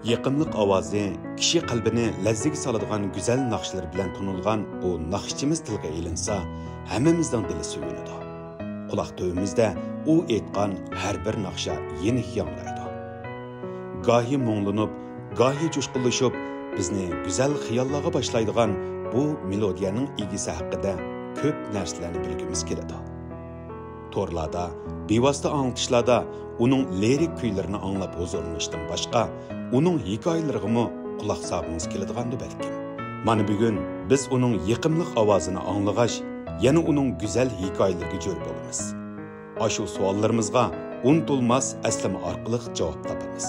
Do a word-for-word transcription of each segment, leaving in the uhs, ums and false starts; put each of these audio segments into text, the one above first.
يېقىملىق ئاۋازى، كىشى قەلبىنى لەرزىگە سالىدىغان گۈزەل ناخشىلىرى بىلەن تونۇلغان بۇ ناخشىچىمىز تىلغا ئېلىنسا، ھەممىمىزنىڭ دىلى سۆيۈنىدۇ. قۇلاق تۈۋىمىزدە ئۇ ئېيتقان ھەر بىر ناخشا يېنىك ياڭرايدۇ. گاھى مۇڭلىنىپ، گاھى جۇشقۇنلىشىپ، بىزنى گۈزەل خىياللارغا باشلايدىغان بۇ مېلودىيەنىڭ ئىگىسى ھەققىدە كۆپ نەرسىلەرنى بىلگۈمىز كېلىدۇ. تورلاردا، بىۋاسىتە ئاڭلىتىشلاردا ئۇنىڭ لىرىك كۈيلىرىنى ئاڭلاپ ھۇزۇرلىنىشتىن باشقا، ئۇنىڭ ھېكايىلىرىغىمۇ قۇلاق سالغۇڭىز كېلىدىغاندۇ بەلكىم. مانا بۈگۈن بىز ئۇنىڭ يېقىملىق ئاۋازىنى ئاڭلىغاچ، يەنە ئۇنىڭ گۈزەل ھېكايىلىرىگە جۆر بولىمىز. ئاشۇ سوئاللىرىمىزغا ئۇنتۇلماس ئەسلىمە ئارقىلىق جاۋاب تاپىمىز.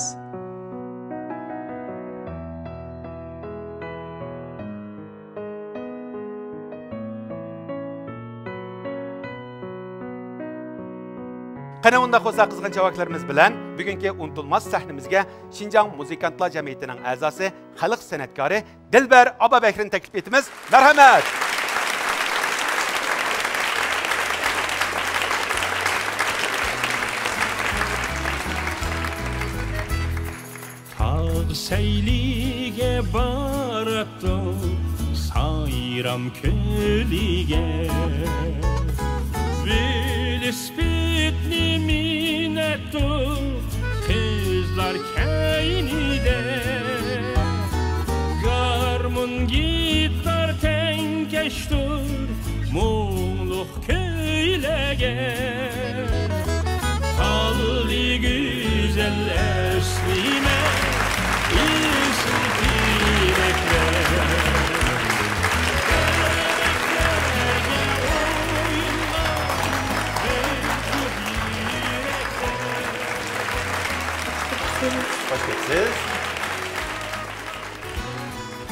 قېنى ئۇنداق بولسا، قىزغىن چاۋاكلىرىمىز بىلەن بۈگۈنكى ئۇنتۇلماس سەھنىمىزگە شىنجاڭ مۇزىكانتلار جەمئىيىتىنىڭ ئەزاسى، خەلق سەنئەتكارى دىلبەر ئابابەكرىنى تەكلىپ ئېتىمىز. مەرھەمەت! تاغ سەيلىگە باراتتۇق، سايرام كۆلىگە. ۋېلىسىپىتنى مىنەتتۇق، قىزلار كەينىدە. گارمون، گىتار تەڭكەشتۇر، مۇڭلۇق كۈيلەرگە. قالدى گۈزەل ئەسلىمە، ئېسىل تىلەكلەر. خوش كەپسىز.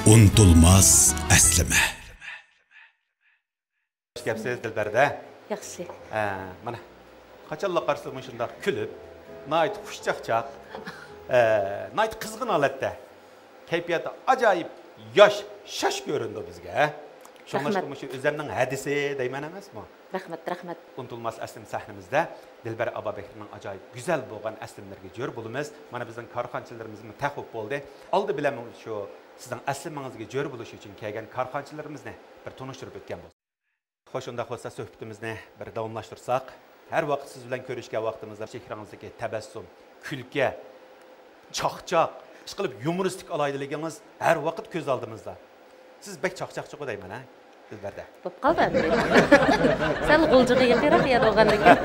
ئۇنتۇلماس ئەسلىمە. خوش كەپسىز، دىلبەردە. ياخشى. ھە، مانا، قاچانلا قارىسا مۇشۇنداق كۈلۈپ، ناھايىتى خۇشچاقچاق، ھە، ناھايىتى قىزغىن ھالەتتە. كەيپىياتى ئاجايىپ ياش، شاش كۆرۈنىدۇ بىزگە، ھە. شۇڭلاشقا رەھمەت. مۇشۇ ئۆزەمنىڭ ھەدىسى دەيمەن ئەمەسمۇ؟ رەھمەت، رەھمەت. ئۇنتۇلماس ئەسلىمە سەھنىمىزدە دىلبەر ئابابەكرىنىڭ ئاجايىپ گۈزەل بولغان ئەسلىمىلىرىگە جۆر بولىمىز. مانا بىزنىڭ كارخانىچىلىرىمىزمۇ تەق بولۇپ بولدى. ئالدى بىلەن شۇ سىزنىڭ ئەسلىمىڭىزگە جۆر بولۇش ئۈچۈن كەلگەن كارخانىچىلىرىمىزنى بىر تونۇشتۇرۇپ ئۆتكەن بولساق. خوش، ئۇنداق بولسا سۆھبىتىمىزنى بىر داۋاملاشتۇرساق. ھەر ۋاقىت سىز بىلەن كۆرۈشكەن ۋاقتىمىزدا چېھرىڭىزدىكى تەبەسسۇم، كۈلكە، چاقچاق، ئىشقىلىپ يۇمۇرىستىك ئالاھىدىلىكىڭىز ھەر ۋاقىت كۆز ئالدىمىزدا. سىز بەك چاقچاقچىغۇ دەيمەن، ھە، دىلبەردە؟ بولۇپ قالدى ئەمدى. سەل غۇلجىغا يېقىنراق يەردە بولغاندىكىن.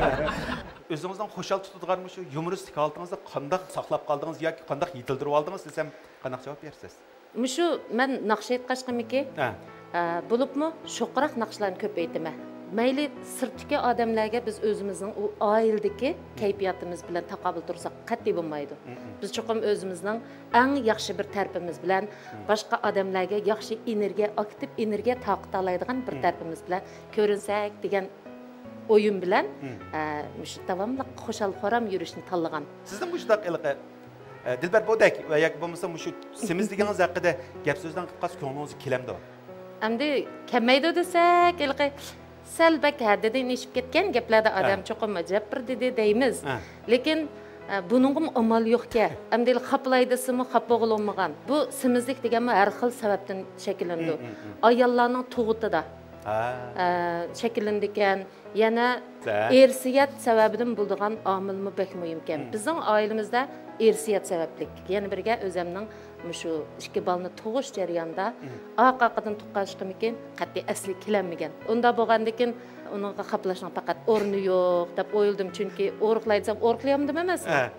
ئۆزىڭىزنىڭ خۇشال تۇتىدىغان مۇشۇ يۇمۇرىستىك ھالىتىڭىزنى قانداق ساقلاپ قالدىڭىز ياكى قانداق يېتىلدۈرۈپ ئالدىڭىز دېسەم، قانداق جاۋاب بېرىسىز؟ مۇشۇ مەن ناخشا ئېيتقاچقىمىكى، ھە. ئە، بولۇپمۇ شوخراق ناخشىلارنى كۆپ ئېيتىمەن. مەيلى سىرتتىكى ئادەملەرگە بىز ئۆزىمىزنىڭ ئۇ ئائىلىدىكى كەيپىياتىمىز بىلەن تاقابىل تۇرساق قەتئىي بولمايدۇ. مم، مم. بىز چوقۇم ئۆزىمىزنىڭ ئەڭ ياخشى بىر تەرىپىمىز بىلەن مم. باشقا ئادەملەرگە ياخشى ئېنېرگىيە، ئاكتىپ ئېنېرگىيە تارقىتالايدىغان بىر مم. تەرىپىمىز بىلەن كۆرۈنسەك دېگەن ئويۇم بىلەن، مم. ئە، مۇشۇ داۋاملىق خۇشال-خۇرام يۈرۈشنى تاللىغان. سىزنىڭ مۇشۇنداق ھېلىقى، ئە، دىلبەر بودەك ۋە ياكى بولمىسا مۇشۇ سېمىزلىكىڭىز ھەققىدە گەپ سۆزلەرنى قىلىپ قالسا كۆڭلىڭىزگە كېلەمدۇ؟ ئەمدى كەلمەيدۇ دېسەك، ھېلىقى سەل بەك ھەددىدىن ئېشىپ كەتكەن گەپلەردە ئادەم ھە. چوقۇم ئەجەب بىر دېدى دەيمىز. ھە. لېكىن، ئە، بۇنىڭغىمۇ ئامال يوقكەن. ئەمدى خاپىلاي دېسىمۇ خاپا بولغىلى بولمىغان. بۇ سېمىزلىك دېگەنمۇ ھەر خىل سەۋەبتىن شەكىللىنىدۇ. مم، مم، مم. ئاياللارنىڭ تۇغۇتىدا، ھە. ئە، شەكىللىنىدىكەن. يەنە سە. ئىرسىيەت سەۋەبىدىن بولىدىغان ئامىلمۇ بەك مۇھىمكەن. مم. بىزنىڭ ئائىلىمىزدە ئىرسىيەت سەۋەبلىك. يەنە بىرگە ئۆزەمنىڭ مۇشۇ ئىككى بالىنى تۇغۇش جەريانىدا مم. ئارقا-ئارقىدىن تۇغقاچقىمىكىن قەتئىي ئەسلىگە كېلەلمىگەن. ئۇنداق بولغاندىكىن ئۇنىڭغا خاپىلاشنىڭ پەقەت ئورنى يوق دەپ ئويلىدىم. چۈنكى ئورۇقلاي دېسەم ئورۇقلىيالمىدىم ئەمەسمۇ؟ ھە.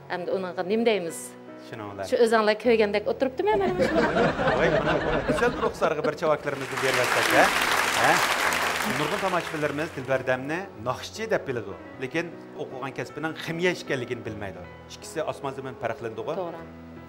ئەمدى ئۇنىڭغا نېمە دەيمىز؟ شۇنىڭ بىلەن. شۇ ئۆزۈڭلار كۆرگەندەك ئولتۇرۇپتىمەن مانا مۇشۇ. ۋاي، مانا گۈزەل بىر رۇخسارغا بىر چاۋاكلىرىمىزنى بېرىۋەتسەك، ھە؟ ھە؟ نۇرغۇن تاماشىبىنلىرىمىز دىلبەردەمنى ناخشىچى دەپ بىلىدۇ، لېكىن ئوقۇغان كەسپىنىڭ خىمىيە ئىكەنلىكىنى بىلمەيدۇ. ئىككىسى ئاسمان زېمىن پەرقلىنىدىغۇ. توغرا.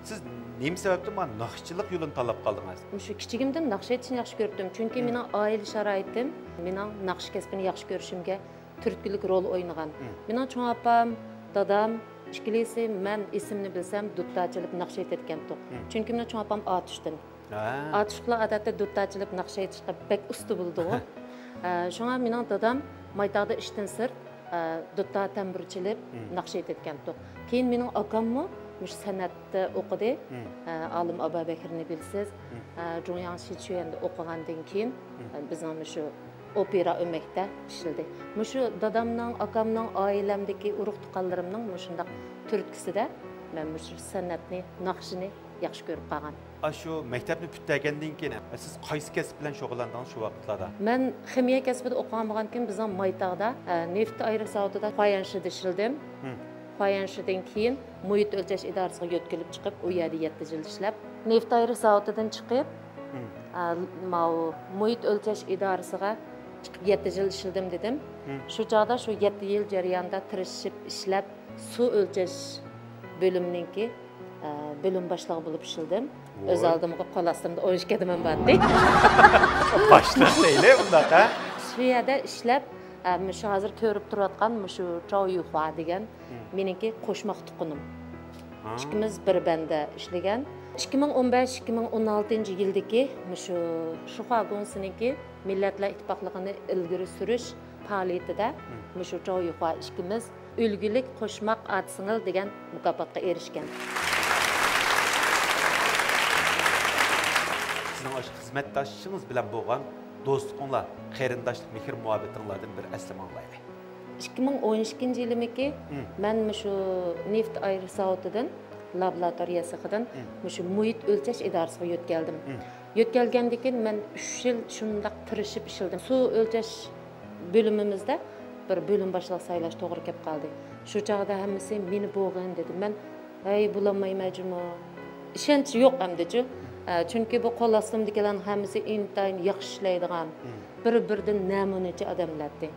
سىز نېمە سەۋەبتىن مانا ناخشىچىلىق يولىنى تاللاپ قالدىڭىز؟ مۇشۇ كىچىكىمدىن ناخشا ئېيتىشنى ياخشى كۆرۈپتىم. چۈنكى مم. مېنىڭ ئائىلە شارائىتىم مېنىڭ ناخشا كەسپىنى ياخشى كۆرۈشۈمگە تۈرتكىلىك رول ئوينىغان. مم. مېنىڭ چوڭ ئاپام، دادام، ئىككىلىسى مەن ئېسىمنى بىلسەم دۇتار چېلىپ ناخشا ئېيتىدىكەنتۇق. مم. چۈنكى مېنىڭ چوڭ ئاپام ئاتۇشتىن. ھە. ئاتۇشلۇقلار ئادەتتە دۇتار چېلىپ ناخشا ئېيتىشقا بەك ئۇستا بولىدىغۇ. ھە، شۇڭا مېنىڭ دادام مايتاغدا ئىشتىن سىرت، ئە، دۇتار تەمبۇر چېلىپ مم. ناخشا ئېيتىدىكەنتۇق. كېيىن مېنىڭ ئاكاممۇ مۇشۇ سەنئەتتە ئوقۇدى. ئە، ئالىم ئابابەكرىنى بىلىسىز. ئە، جۇڭياڭ شىچۈەندە ئوقۇغاندىن كېيىن، ئە، بىزنىڭ مۇشۇ ئوپېرا ئۆمەكتە ئىشلىدى. مۇشۇ دادامنىڭ، ئاكامنىڭ، ئائىلەمدىكى ئۇرۇق-تۇغقانلىرىمنىڭ مۇشۇنداق تۈرتكىسىدە مەن مۇشۇ سەنئەتنى، ناخشىنى ياخشى كۆرۈپ قالغان. ئاشۇ مەكتەپنى پۈتتۈرگەندىن كېيىن، سىز قايسى كەسىپ بىلەن شۇغۇللاندىڭىز شۇ ۋاقىتلاردا؟ مەن خىمىيە كەسپىدە ئوقۇغان بولغانكىن، بىزنىڭ مايتاغدا، ئە، نېفىت ئايرىش زاۋۇتىدا خۇايەنشىدە ئىشلىدىم. خۇايەنشىدىن كېيىن مۇھىت ئۆلچەش ئىدارىسىغا يۆتكىلىپ چىقىپ، ئۇ يەردە يەتتە يىل ئىشلەپ، نېفىت ئايرىش زاۋۇتىدىن چىقىپ، ئە، ماۋۇ مۇھىت ئۆلچەش ئىدارىسىغا چىقىپ يەتتە يىل ئىشلىدىم دېدىم. شۇ چاغدا شۇ يەتتە يىل جەريانىدا تىرىشىپ ئىشلەپ، سۇ ئۆلچەش بۆلۈمىنىڭكى، ئە، بۆلۈم باشلىقى بولۇپ ئىشلىدىم. ئۆز ئالدىمغا قول ئاستىمدا ئون ئىككى ئادىمىم بار ئىدى. باشلىق دەيلى بۇنداق، ھە؟ شۇ يەردە ئىشلەپ، ئە، مۇشۇ ھازىر كۆرۈپ تۇرۇۋاتقان مۇشۇ چاۋ يۈخۇا دېگەن مېنىڭكى قوشماق تۇغقىنىم. ئىككىمىز بىر بەندە ئىشلىگەن. ئىككى مىڭ ئون بەش، ئىككى مىڭ ئون ئالتىنچى يىلدىكى مۇشۇ شۇخۇا گۇڭسىنىڭكى مىللەتلەر ئىتتىپاقلىقىنى ئىلگىرى سۈرۈش پائالىيىتىدە مۇشۇ چاۋ يۈخۇا ئىككىمىز ئۈلگىلىك قوشماق ئارتسىڭىل دېگەن مۇكاپاتقا ئېرىشكەن. سىزنىڭ ئاشۇ خىزمەتداشىڭىز بىلەن بولغان دوستلۇقۇڭلار، قېرىنداشلىق مېھىر-مۇھەببىتىڭلاردىن بىر ئەسلىمە ئاڭلايلى. ئىككى مىڭ ئون ئىككىنچى يىلىمىكى مەن مۇشۇ نېفىت ئايرىش زاۋۇتىدىن، لابلاتورىيە سېخىدىن مۇشۇ مۇھىت ئۆلچەش ئىدارىسىگە يۆتكەلدىم. يۆتكەلگەندىن كېيىن مەن ئۈچ يىل شۇنداق تىرىشىپ ئىشلىدىم. سۇ ئۆلچەش بۆلۈمىمىزدە بىر بۆلۈم باشلىقى سايلاش توغرا كەپ قالدى. شۇ چاغدا ھەممىسى مېنى بوغىن دېدى. مەن، ھەي، بولالمايمەن جۇمۇ. ئىشەنچ يوق ئەمدىچۇ. ئە، چۈنكى بۇ قول ئاستىمدىكىلەرنىڭ ھەممىسى ئىنتايىن ياخشى ئىشلەيدىغان، بىر-بىرىدىن نەمۇنىچە ئادەملەردى.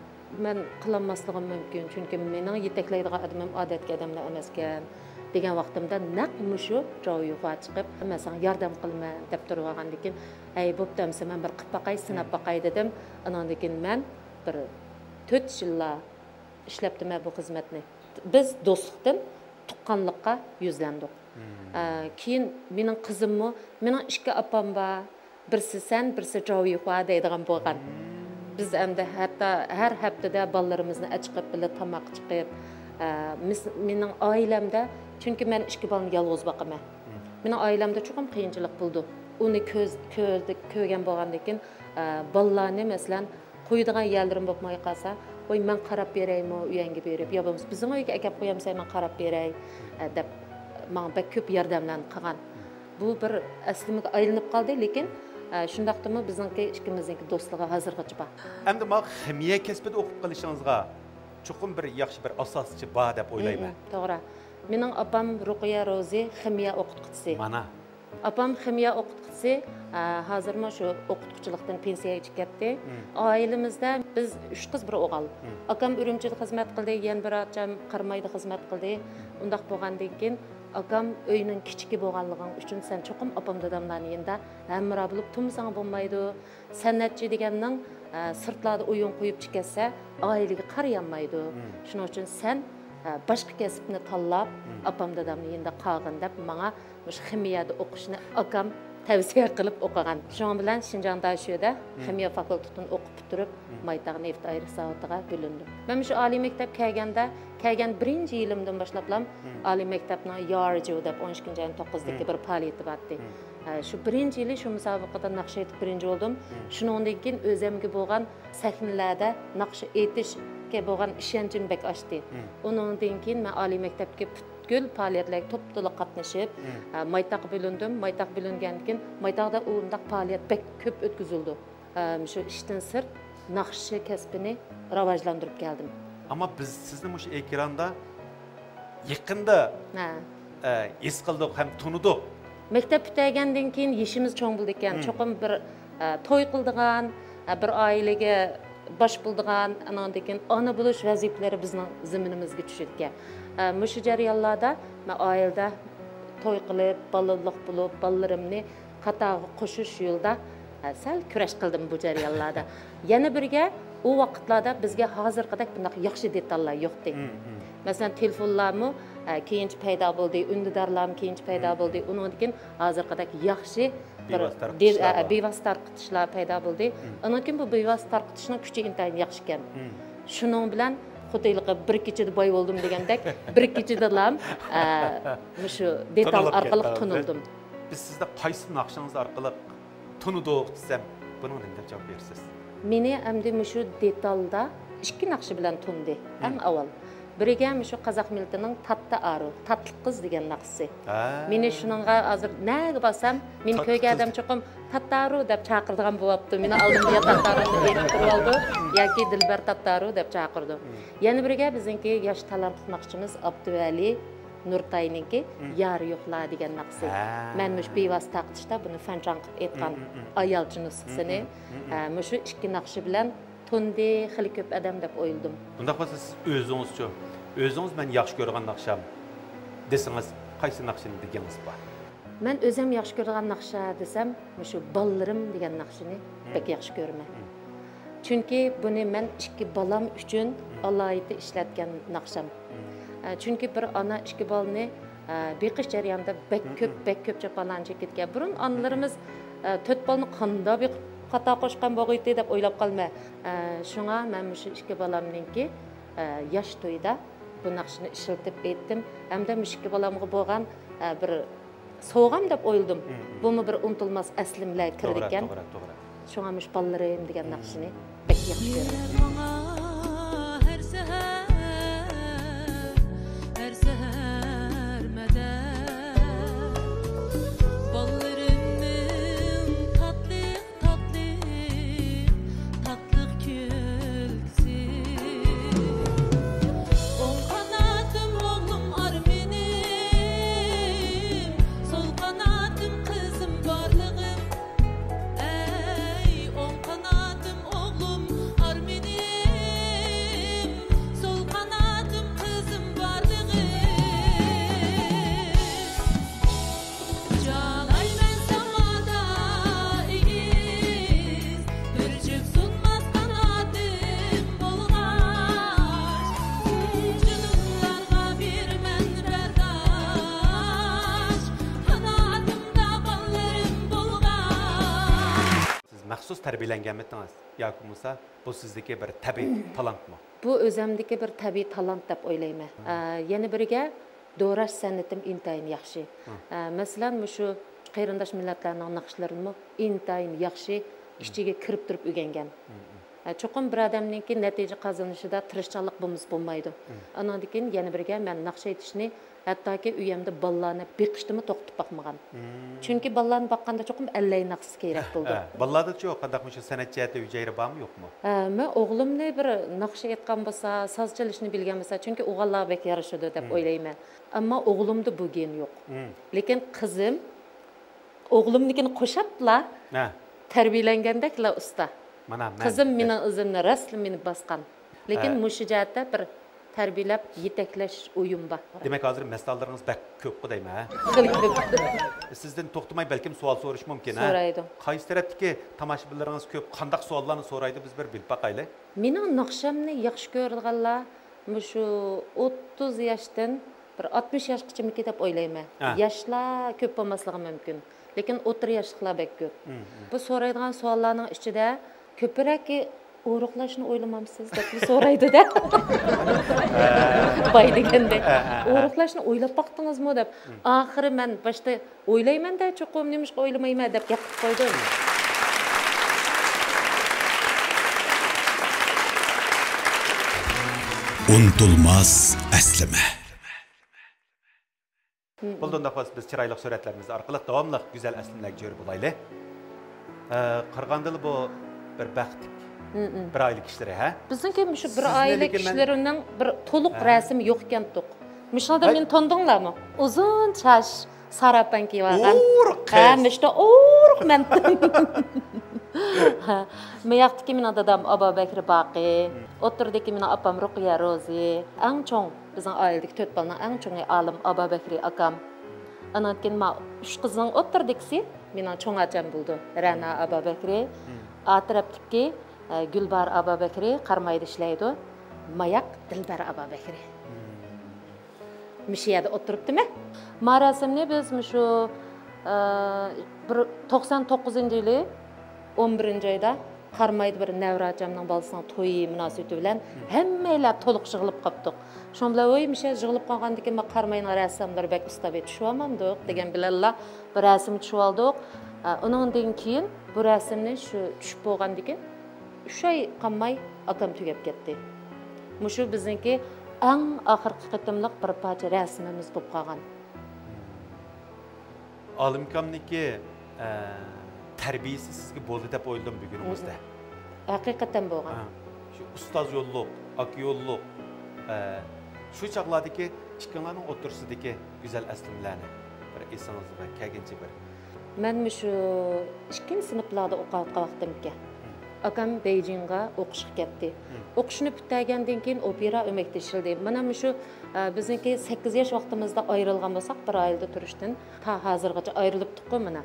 مەن قىلالماسلىقىم مۇمكىن، چۈنكى مېنىڭ يېتەكلەيدىغان ئادىمىم ئادەتتىكى ئادەملەر ئەمەسكەن، دېگەن ۋاقتىمدا نەق مۇشۇ جاۋ يۇخۇا چىقىپ، مەن ساڭا ياردەم قىلىمەن دەپ تۇرۇۋالغاندىن كېيىن، ھەي، بوپتۇ ئەمىسە، مەن بىر قىلىپ باقاي، سىناپ باقاي دېدىم. ئاناندىن كېيىن مەن بىر تۆت يىللا ئىشلەپتىمەن بۇ خىزمەتنى. بىز دوستلۇقتىن تۇغقانلىققا يۈزلەندۇق. ئە، كېيىن مېنىڭ قىزىممۇ، مېنىڭ ئىككى ئاپام بار، بىرسى سەن، بىرسى جاۋ يۇخۇا دەيدىغان بولغان. بىز ئەمدى ھەتتا ھەر ھەپتىدە بالىلىرىمىزنى ئەچىقىپ، بىللە تاماققا چىقىپ، ئە، مىس-، مېنىڭ ئائىلەمدە، چۈنكى مەن ئىككى بالىنى يالغۇز باقىمەن. مېنىڭ ئائىلەمدە چوقۇم قىيىنچىلىق بولىدۇ. ئۇنى كۆز-، كۆردى-، كۆرگەن بولغاندىن كېيىن، ئە، بالىلارنى، مەسىلەن، قويىدىغان يەرلىرىم بولماي قالسا، ۋاي، مەن قاراپ بېرەيمۇ ئۆيەڭگە بېرىپ، يا بولمىسا بىزنىڭ ئۆيگە ئەكەپ قويامسەن، مەن قاراپ بېرەي، ئە، دەپ ماڭا بەك كۆپ ياردەملەرنى قىلغان. بۇ بىر ئەسلىمىگە ئايلىنىپ قالدى، لېكىن، ئە، شۇنداقتىمۇ بىزنىڭكى ئىككىمىزنىڭكى دوستلۇقى ھازىرغىچە بار. ئەمدى مانا خىمىيە كەسپىدە ئوقۇپ قېلىشىڭىزغا چوقۇم بىر ياخشى بىر ئاساسچى بار دەپ ئويلايمەن. مم، توغرا. مېنىڭ ئاپام رۇقىيە روزى خىمىيە ئوقۇتقۇچىسى. مانا. ئاپام خىمىيە ئوقۇتقۇچىسى، ئە، ھازىرمۇ شۇ ئوقۇتقۇچىلىقتىن پېنسىيەگە چىقىپ كەتتى. ئائىلىمىزدە بىز ئۈچ قىز، بىر ئوغۇل. ئاكام ئۈرۈمچىدە خىزمەت قىلدى، يەنە بىر ئاچام قارامايدا خىزمەت قىلدى. ئۇنداق بولغاندىن كېيىن ئاكام، ئۆينىڭ كىچىكى بولغانلىقىڭ ئۈچۈن سەن چوقۇم ئاپام داداملارنىڭ يېنىدا ھەمراھ بولۇپ تۇرمىساڭ بولمايدۇ. سەنئەتچى دېگەننىڭ، ئە، سىرتلاردا ئويۇن قويۇپ چىقىپ كەتسە، ئائىلىگە قارىيالمايدۇ. شۇنىڭ ئۈچۈن سەن، ئە، باشقا كەسىپنى تاللاپ، ئاپام دادامنىڭ يېنىدا قالغىن دەپ، ماڭا مۇشۇ خىمىيەدە ئوقۇشنى ئاكام تەۋسىيە قىلىپ ئوقۇغان. شۇنىڭ بىلەن شىنجاڭ داشۆدە خىمىيە فاكۇلتېتىنى ئوقۇپ پۈتتۈرۈپ، مايتاغ نېفىت ئايرىش زاۋۇتىغا بۆلۈندۈم. مەن مۇشۇ ئالىي مەكتەپ كەلگەندە، كەلگەن بىرىنچى يىلىمدىن باشلاپلا ئالىي مەكتەپنىڭ يارجۇ دەپ ئون ئىككىنچى ئاينىڭ توققۇزىدىكى بىر پائالىيىتى بارتتى. ئە، شۇ بىرىنچى يىلى شۇ مۇسابىقىدە ناخشا ئېيتىپ بىرىنچى بولدۇم. شۇنىڭدىن كېيىن ئۆزۈمگە بولغان سەھنىلەردە ناخشا ئېيتىشكە بولغان ئىشەنچىم بەك ئاشتى. ئۇنىڭدىن كېيىن مەن ئالىي مەكتەپكە پۈتكۈل پائالىيەتلەرگە توپتولۇق قاتنىشىپ، ئە، مايتاغقا بۆلۈندۈم. مايتاغقا بۆلۈنگەندىن كېيىن، مايتاغدا ئۇنداق پائالىيەت بەك كۆپ ئۆتكۈزۈلىدۇ. ئە، شۇ ئىشتىن سىرت ناخشا كەسپىنى راۋاجلاندۇرۇپ كەلدىم. ئەمما بىز سىزنى مۇشۇ ئېكراندا يېقىندا، ھە، ئە، ھېس قىلدۇق ھەم تونۇدۇق. مەكتەپ پۈتتۈرگەندىن كېيىن يېشىمىز چوڭ بولىدىكەن. چوقۇم بىر، ئە، توي قىلىدىغان، ئە، بىر ئائىلىگە باش بولىدىغان، ئاناندىن كېيىن ئانا بولۇش ۋەزىپىلىرى بىزنىڭ زېمىنىمىزگە چۈشىدىكەن. ئە، مۇشۇ جەريانلاردا مەن ئائىلىدە توي قىلىپ، بالىلىق بولۇپ، بالىلىرىمنى قاتارغا قوشۇش يولىدا، ئە، سەل كۈرەش قىلدىم بۇ جەريانلاردا. يەنە بىرگە، ئۇ ۋاقىتلاردا بىزگە ھازىرقىدەك بۇنداق ياخشى دېتاللار يوقتى. مەسىلەن، تېلېفونلارمۇ، ئە، كېيىنچە پەيدا بولدى، ئۈندىدارلارمۇ كېيىنچە پەيدا بولدى. ئۇنىڭدىن كېيىن ھازىرقىدەك ياخشى بىر بىۋاسىتە تارقىتىشلار، ئە، بار. بىۋاسىتە تارقىتىشلار پەيدا بولدى. ئۇنىڭدىن كېيىن بۇ بىۋاسىتە تارقىتىشنىڭ كۈچى ئىنتايىن ياخشىكەن. شۇنىڭ بىلەن خۇددى ھېلىقى بىر كېچىدە باي بولدۇم دېگەندەك، بىر كېچىدىلا، ئە، مۇشۇ دېتال تونۇلۇپ ئارقىلىق كەتتىڭىز. تونۇلدۇم. بىز سىزنى قايسى ناخشىڭىز ئارقىلىق تونۇدۇق دېسەم، بۇنىڭغا نېمە دەپ جاۋاب بېرىسىز؟ مېنى ئەمدى مۇشۇ دېتالدا ئىككى ناخشا بىلەن تونۇدى، ئەڭ ئاۋۋال. بىرىگە مۇشۇ قازاق مىللىتىنىڭ تاتتا ئارۇ، تاتلىق قىز دېگەن ناخشىسى. ھە. مېنى شۇنىڭغا ھازىر نەگە بارسام، مېنى كۆرگەن ئادەم چوقۇم تاتتارۇ دەپ چاقىرىدىغان بولۇپتۇ. مېنى ئالدىمدا يا تاتتارۇنى ئېلىپ تۇرۇۋالىدۇ، ياكى دىلبەر تاتتارۇ دەپ چاقىرىدۇ. يەنە بىرىگە بىزنىڭكى ياش تالانتلىق ناخشىچىمىز ئابدۇۋەلى نۇرتاينىڭكى يارى يوقلا دېگەن ناخشىسى. ھە. مەن مۇشۇ بىۋاسىتە تارقىتىشتا بۇنى فەنچاڭ قىلىپ ئېيتقان ئايالچە نۇسخىسىنى. ھە، مۇشۇ ئىككى ناخشا بىلەن تونۇدى خېلى كۆپ ئادەم دەپ ئويلىدىم. ئۇنداق بولسا سىز ئۆزىڭىزچۇ؟ ئۆزىڭىز مەن ياخشى كۆرىدىغان ناخشام دېسىڭىز، قايسى ناخشىنى دېگىڭىز بار؟ مەن ئۆزۈم ياخشى كۆرىدىغان ناخشا دېسەم، مۇشۇ بالىلىرىم دېگەن ناخشىنى بەك ياخشى كۆرىمەن. چۈنكى بۇنى مەن ئىككى بالام ئۈچۈن ئالاھىدە ئىشلەتكەن ناخشام. ئە، چۈنكى بىر ئانا ئىككى بالىنى، ئە، بېقىش جەريانىدا بەك كۆپ، بەك كۆپ جاپالارنى چېكىدىكەن. بۇرۇن ئانىلىرىمىز، ئە، تۆت بالىنى قانداق بېقىپ خاتا قوشقان بولغىيتى دەپ ئويلاپ قالىمەن. ئە، شۇڭا مەن مۇشۇ ئىككى بالامنىڭكى، ئە، ياش تويىدا بۇ ناخشىنى ئىشلىتىپ ئېيتتىم. ھەمدە مۇشۇ ئىككى بالامغا بولغان، ئە، بىر سوۋغام دەپ ئويلىدىم. بۇمۇ بىر ئۇنتۇلماس ئەسلىمىلەرگە كىرىدىكەن. توغرا، توغرا، توغرا. شۇڭا مۇشۇ بالىلىرىم دېگەن ناخشىنى بەك ياخشى كۆرىمەن. ماڭا ھەر سەھەر، ھەر سەھەر مەدەت. بالىلىرىمنىڭ تاتلىق، تاتلىق، تاتلىق كۈلكىسى. ئوڭ قاناتىم ئوغلۇم ئارمىنىم، سول قاناتىم قىزىم بارلىقىم. ئەي، ئوڭ قاناتىم ئوغلۇم ئارمىنىم، سول قاناتىم قىزىم بارلىقىم. جالايمەن ساڭا ئېگىز، بىر جۈپ سۇنماس قاناتىم بولغاچ، جۇدۇنلارغا بېرىمەن بەرداش، قاناتىمدا بالىلىرىم بولغاچ. سىز مەخسۇس تەربىيەلەنگەنمىتىڭىز ياكى بولمىسا بۇ سىزدىكى بىر تەبىئىي تالانتمۇ؟ بۇ ئۆزەمدىكى بىر تەبىئىي تالانت دەپ ئويلايمەن. ئە، يەنە بىرىگە، دوراش سەنئىتىم ئىنتايىن ياخشى. ئە، مەسىلەن، مۇشۇ قېرىنداش مىللەتلەرنىڭ ناخشىلىرىنىمۇ ئىنتايىن ياخشى ئىچىگە كىرىپ تۇرۇپ ئۆگەنگەن. ئە، چوقۇم بىر ئادەمنىڭكى نەتىجە قازىنىشىدا تىرىشچانلىق بولمىسا بولمايدۇ. ئانىڭدىن كېيىن يەنە بىرگە، مەن ناخشا ئېيتىشنى ھەتتاكى ئۆيەمدە بالىلارنى بېقىشتىمۇ توختىتىپ باقمىغان. چۈنكى بالىلارنى باققاندا چوقۇم ئەللەي ناخشىسى كېرەك بولىدۇ. ھە، بالىلاردىچۇ قانداق مۇشۇ سەنئەت جەھەتتە ھۈجەيرە بارمۇ، يوقمۇ؟ ھە، مەن ئوغلۇمنى بىر ناخشا ئېيتقان بولسا، ساز چېلىشنى بىلگەن بولسا، چۈنكى ئوغۇللارغا بەك يارىشىدۇ دەپ ئويلايمەن. ئەمما ئوغلۇمدا بۇ گېن يوق. لېكىن قىزىم ئوغلۇمنىڭكىنى قوشاپلا ھە. تەربىيەلەنگەندەكلا ئۇستا. مانا مەن قىزىم دەپ. مېنىڭ ئىزىمنى راستلا مېنى باسقان. لېكىن ھە. مۇشۇ جەھەتتە بىر تەربىيەلەپ يېتەكلەش ئويۇم بار. دېمەك، ھازىر مەستانىلىرىڭىز بەك كۆپقۇ دەيمەن، ھە؟ خېلى كۆپ. سىزدىن توختىماي بەلكىم سوئال سورىشى مۇمكىن، ھە؟ سورايدۇ. قايسى تەرەپتىكى تاماشىبىنلىرىڭىز كۆپ، قانداق سوئاللارنى سورايدۇ، بىز بىر بىلىپ باقايلى. مېنىڭ ناخشامنى ياخشى كۆرىدىغانلار مۇشۇ ئوتتۇز ياشتىن بىر ئاتمىش ياشقىچىمىكى دەپ ئويلايمەن. ھە. ياشلار كۆپ بولماسلىقى مۇمكىن. لېكىن ئوتتۇرا ياشلىقلار بەك كۆپ. مم، مم. بۇ سورايدىغان سوئاللارنىڭ ئىچىدە كۆپرەكى «ئورۇقلاشنى ئويلىمامسىز؟» دەپلا سورايدۇ-دە. باي دېگەندەك. ھە، ھە، ھە. «ئورۇقلاشنى ئويلاپ باقتىڭىزمۇ؟» دەپ. مم. ئاخىرى مەن باشتا «ئويلايمەن-دە چوقۇم، نېمىشقا ئويلىمايمەن؟» دەپ گەپ قىلىپ قويدۇم. ئۇنتۇلماس ئەسلىمە. بولدى، ئۇنداق بولسا بىز چىرايلىق سۈرەتلىرىمىز ئارقىلىق داۋاملىق گۈزەل ئەسلىمىلەرگە جۆرە بولايلى. ئە، قارىغاندىلا بۇ بىر بەختلىك، بىر ئائىلە كىشىلىرى، ھە؟ بىزنىڭكى مۇشۇ بىر ئائىلە كىشىلىرىنىڭ بىر تولۇق رەسىمى يوق ئىكەنتۇق. مۇشۇلاردا مېنى تونۇدۇڭلارمۇ؟ ئۇزۇن چاچ، سارا ئەپەڭ كىيىۋالغان. ئورۇق قىز. ھە، مۇشۇ ئورۇق مەن. ھە، مۇياقتىكى مېنىڭ دادام ئابابەكرى باقى، ئوتتۇرىدىكى مېنىڭ ئاپام رۇقىيە روزى. ئەڭ چوڭ، بىزنىڭ ئائىلىدىكى تۆت بالىنىڭ ئەڭ چوڭى ئالىم ئابابەكرى ئاكام. ئانان كېيىن ما ئۈچ قىزنىڭ ئوتتۇرىدىكىسى مېنىڭ چوڭ ئاچام بولىدۇ، رەنا ئابابەكرى. ئا تەرەپتىكى، ئە، گۈلباھار ئابابەكرى قارامايدا ئىشلەيدۇ. ماياق دىلبەر ئابابەكرى. مۇشۇ يەردە ئولتۇرۇپتىمەن. ماراسىمنى بىز مۇشۇ، ئە، بىر توقسان توققۇزىنچى يىلى ئون بىرىنچى ئايدا قارامايدا بىر نەۋرە ئاچامنىڭ بالىسىنىڭ تويى مۇناسىۋىتى بىلەن ھەممەيلەن تولۇق يىغىلىپ قاپتۇق. شۇنىڭ بىلەن، ۋوي، مىشە يىغىلىپ قالغاندىكىن، ما قاراماينىڭ رەسساملىرى بەك ئۇستا، بىر چۈشۈۋالمامدۇق دېگەن بىلەنلا بىر رەسىم چۈشۈۋالدۇق. ئۇنىڭدىن كېيىن بۇ رەسىمنى شۇ چۈشۈپ بولغاندىكىن، ئۈچ ئاي قالماي ئاكام تۈگەپ كەتتى. مۇشۇ بىزنىڭكى ئەڭ ئاخىرقى قېتىملىق بىر پارچە رەسىمىمىز بولۇپ قالغان. ئالىمكامنىڭكى، ئە، تەربىيىسى سىزگە بولدى دەپ ئويلىدىم بۈگۈنىڭىزدە. ھەقىقەتەن بولغان. ھە، شۇ ئۇستاز يوللۇق، ئاكا يوللۇق، ئە، شۇ چاغلاردىكى ئىككىڭلارنىڭ ئوتتۇرىسىدىكى گۈزەل ئەسلىمىلەرنى بىر ئېسىڭىزگە كەلگىنىچە بىر. مەن مۇشۇ ئىككىنچى سىنىپلاردا ئوقۇۋاتقان ۋاقتىمكەن. ئاكام بېيجىڭغا ئوقۇشقا كەتتى. ئوقۇشنى پۈتتۈرگەندىن كېيىن ئوپېرا ئۆمەكتە ئىشلىدى. مانا مۇشۇ، ئە، بىزنىڭكى سەككىز ياش ۋاقتىمىزدا ئايرىلغان بولساق بىر ئائىلىدە تۇرۇشتىن، تا ھازىرغىچە ئايرىلىپتۇققۇ مانا.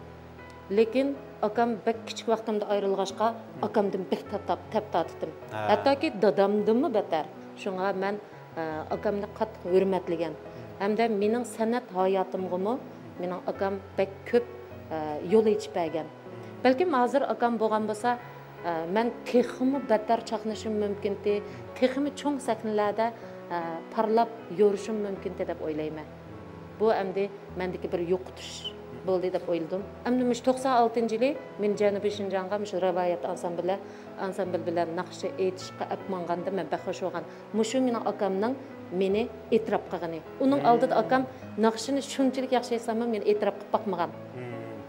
لېكىن ئاكام بەك كىچىك ۋاقتىمدا ئايرىلغاچقا، ئاكامدىن بەك تەپ تارتتىم. ھە. ھەتتاكى دادامدىنمۇ بەتەر. شۇڭا مەن، ئە، ئاكامنى قاتتىق ھۆرمەتلىگەن. ھەمدە مېنىڭ سەنئەت ھاياتىمغىمۇ مېنىڭ ئاكام بەك كۆپ، ئە، يول ئېچىپ بەرگەن. بەلكىم ھازىر ئاكام بولغان بولسا، ئە، مەن تېخىمۇ بەتەر چاقنىشىم مۇمكىنتى، تېخىمۇ چوڭ سەھنىلەردە، ئە، پارلاپ يورۇشۇم مۇمكىنتى دەپ ئويلايمەن. بۇ ئەمدى مەندىكى بىر يوقىتىش بولدى دەپ ئويلىدىم. ئەمدى مۇشۇ توقسان ئالتىنچى يىلى مېنى جەنۇبىي شىنجاڭغا مۇشۇ رىۋايەت ئانسامبىلى، ئانسامبىل بىلەن ناخشا ئېيتىشقا ئەپ ماڭغاندا مەن بەك خۇش بولغان. مۇشۇ مېنىڭ ئاكامنىڭ مېنى ئېتىراپ قىلغىنى. ئۇنىڭ ئالدىدا ئاكام ناخشىنى شۇنچىلىك ياخشى ئېيتساممۇ مېنى ئېتىراپ قىلىپ باقمىغان.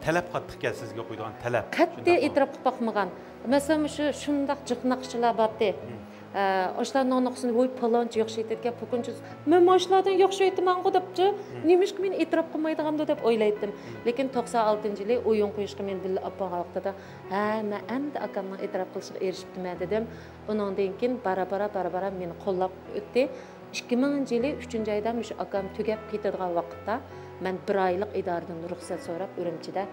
تەلەپ قاتتىقكەن سىزگە قويىدىغان تەلەپ. قەتئىي ئېتىراپ قىلىپ باقمىغان. مەسىلەن، مۇشۇ شۇنداق جىق ناخشىچىلار بارتى. ئە، ئاشۇلارنىڭ ناخشىسىنى، ۋوي، پالانچى ياخشى ئېيتىدىكەن، پۇكۇنچى، مەن ماشۇلاردىن ياخشى ئېيتىمەنغۇ دەپچۇ، نېمىشقا مېنى ئېتىراپ قىلمايدىغاندۇ دەپ ئويلايتتىم. لېكىن توقسان ئالتىنچى يىلى ئويۇن قويۇشقا مېنى بىللە ئاپارغان ۋاقتىدا، ھە، مەن ئەمدى ئاكامنىڭ ئېتىراپ قىلىشىغا ئېرىشىپتىمەن دېدىم. ئۇنىڭدىن كېيىن بارا-بارا، بارا-بارا مېنى قوللاپ ئۆتتى. ئىككى مىڭىنچى يىلى ئۈچىنچى ئايدا مۇشۇ ئاكام تۈگەپ كېتىدىغان ۋاقىتتا مەن بىر ئايلىق ئىدارىدىن رۇخسەت سوراپ ئۈرۈمچىدە،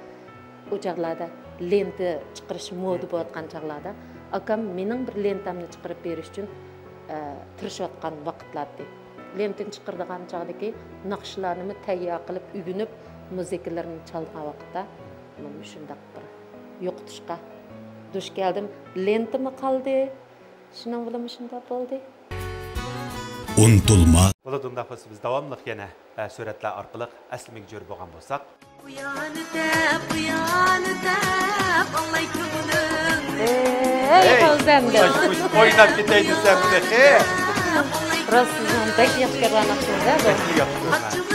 ئۇ چاغلاردا لېنتا چىقىرىش مودا بولۇۋاتقان چاغلاردا ئاكام مېنىڭ بىر لېنتامنى چىقىرىپ بېرىش ئۈچۈن، ئە، تىرىشىۋاتقان ۋاقىتلار ئىدى. لېنتىنى چىقىرىدىغان چاغدىكى ناخشىلارنىمۇ تەييار قىلىپ ئۆگىنىپ، مۇزىكىلىرىنى چالىدىغان ۋاقىتتا مانا مۇشۇنداق بىر يوقىتىشقا دۇچ كەلدىم. لېنتىمۇ قالدى. شۇنىڭ بىلەن مۇشۇنداق بولدى. ئۇنتۇلماس. بولىدۇ، ئۇنداق بولسا بىز داۋاملىق يەنە، ئە، سۈرەتلەر ئارقىلىق ئەسلىمىگە جۆر بولغان بولساق. ئۇيانى دەپ، ئۇيانى دەپ، ئاڭلاي كۆڭلۈمنى. ھەي، فەۋزەمدىن. ئويناپ كېتەي دېسەم تېخى. راست، سىزنىڭ بەك ياخشى كۆرىدىغان ناخشىڭىز-ھە بۇ. بەك ياخشى كۆرىمەن.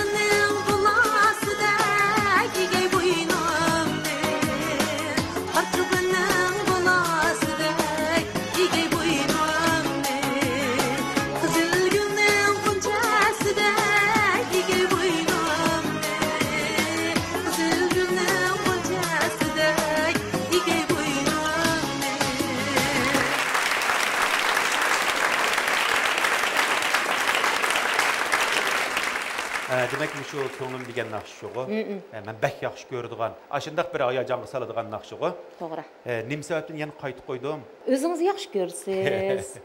ئە، دېمەك، مۇشۇ كۆڭلۈم دېگەن ناخشىغۇ. ئە، مەن بەك ياخشى كۆرىدىغان، ئاشۇنداق بىر ھاياجانغا سالىدىغان ناخشىغۇ. توغرا. ئە، نېمە سەۋەبتىن يەنە قايتا قويدۇم؟ ئۆزىڭىز ياخشى كۆرىسىز.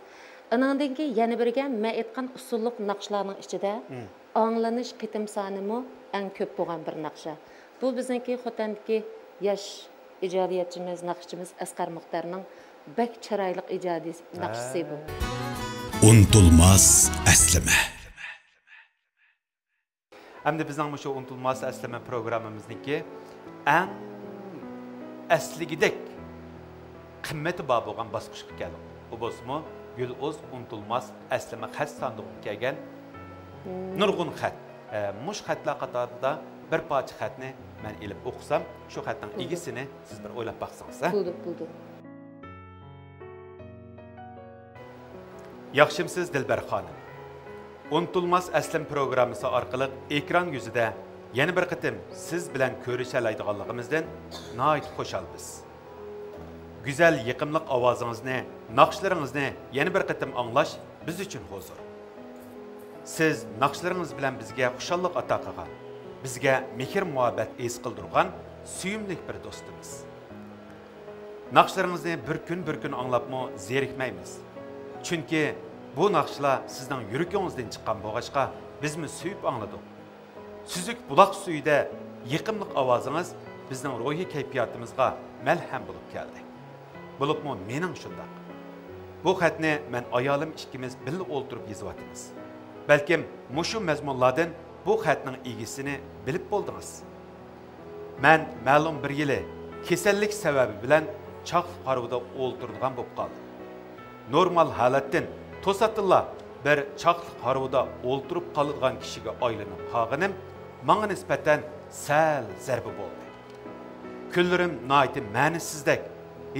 ئانىڭدىن كېيىن يەنە بىرگە، مەن ئېيتقان ئۇسسۇللۇق ناخشىلارنىڭ ئىچىدە ئاڭلىنىش قېتىم سانىمۇ ئەڭ كۆپ بولغان بىر ناخشا. بۇ بىزنىڭكى خوتەندىكى ياش ئىجادىيەتچىمىز، ناخشىچىمىز ئەسقەر مۇختەرنىڭ بەك چىرايلىق ئىجادىي ناخشىسى بۇ. ئۇنتۇلماس ئەسلىمە. ئەمدى بىزنىڭ مۇشۇ ئۇنتۇلماس ئەسلىمە پروگراممىمىزنىڭكى ئەڭ ئەسلىگۈدەك قىممىتى بار بولغان باسقۇچقا كەلدۇق. ئۇ بولسىمۇ گۈلئۇز ئۇنتۇلماس ئەسلىمە خەت ساندۇقىغا كەلگەن نۇرغۇن خەت. ئە، مۇشۇ خەتلەر قاتارىدا بىر پارچە خەتنى مەن ئېلىپ ئوقۇسام، شۇ خەتنىڭ ئىگىسىنى سىز بىر ئويلاپ باقسىڭىز، ھە؟ بولدى، بولدى. ياخشىمسىز، دىلبەر خانىم؟ ئۇنتۇلماس ئەسلىم پروگراممىسى ئارقىلىق ئېكران يۈزىدە يەنە بىر قېتىم سىز بىلەن كۆرۈشەلەيدىغانلىقىمىزدىن ناھايىتى خۇشالمىز. گۈزەل، يېقىملىق ئاۋازىڭىزنى، ناخشىلىرىڭىزنى يەنە بىر قېتىم ئاڭلاش بىز ئۈچۈن ھۇزۇر. سىز ناخشىلىرىڭىز بىلەن بىزگە خۇشاللىق ئاتا قىلغان، بىزگە مېھىر-مۇھەببەت ھېس قىلدۇرغان سۆيۈملۈك بىر دوستىمىز. ناخشىلىرىڭىزنى بىر كۈن، بىر كۈن ئاڭلاپمۇ زېرىكمەيمىز. چۈنكى بۇ ناخشىلار سىزنىڭ يۈرىكىڭىزدىن چىققان بولغاچقا، بىزمۇ سۆيۈپ ئاڭلىدۇق. سۈزۈك بۇلاق سۈيىدە يېقىملىق ئاۋازىڭىز بىزنىڭ روھىي كەيپىياتىمىزغا مەلھەم بولۇپ كەلدى. بولۇپمۇ مېنىڭ شۇنداق. بۇ خەتنى مەن ئايالىم ئىككىمىز بىللە ئولتۇرۇپ يېزىۋاتىمىز. بەلكىم مۇشۇ مەزمۇنلاردىن بۇ خەتنىڭ ئىگىسىنى بىلىپ بولدىڭىز. مەن مەلۇم بىر يىلى كېسەللىك سەۋەبى بىلەن چاقلىق ھارۋىدا ئولتۇرىدىغان بولۇپ قالدىم. نورمال ھالەتتىن توساتتىنلا بىر چاقلىق ھارۋىدا ئولتۇرۇپ قالىدىغان كىشىگە ئايلىنىپ قالغىنىم ماڭا نىسبەتەن سەل زەربە بولدى. كۈنلىرىم ناھايىتى مەنىسىزدەك،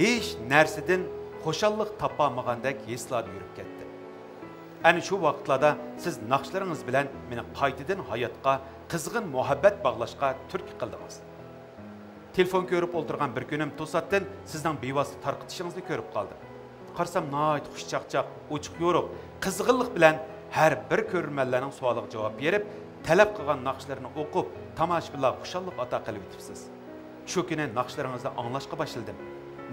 ھېچ نەرسىدىن خۇشاللىق تاپالمىغاندەك ھېسلاردا يۈرۈپ كەتتىم. ئەنە شۇ ۋاقىتلاردا سىز ناخشىلىرىڭىز بىلەن مېنى قايتىدىن ھاياتقا قىزغىن مۇھەببەت باغلاشقا تۈرتكە قىلدىڭىز. تېلېفون كۆرۈپ ئولتۇرغان بىر كۈنۈم توساتتىن سىزنىڭ بىۋاسىتە تارقىتىشىڭىزنى كۆرۈپ قالدىم. قارىسام ناھايىتى خۇشچاقچاق، ئوچۇق يورۇق، قىزغىنلىق بىلەن ھەر بىر كۆرۈرمەنلەرنىڭ سوئالىغا جاۋاب بېرىپ، تەلەپ قىلغان ناخشىلىرىنى ئوقۇپ، تاماشىبىنلارغا خۇشاللىق ئاتا قىلىۋېتىپسىز. شۇ كۈنى ناخشىلىرىڭىزنى ئاڭلاشقا باشلىدىم.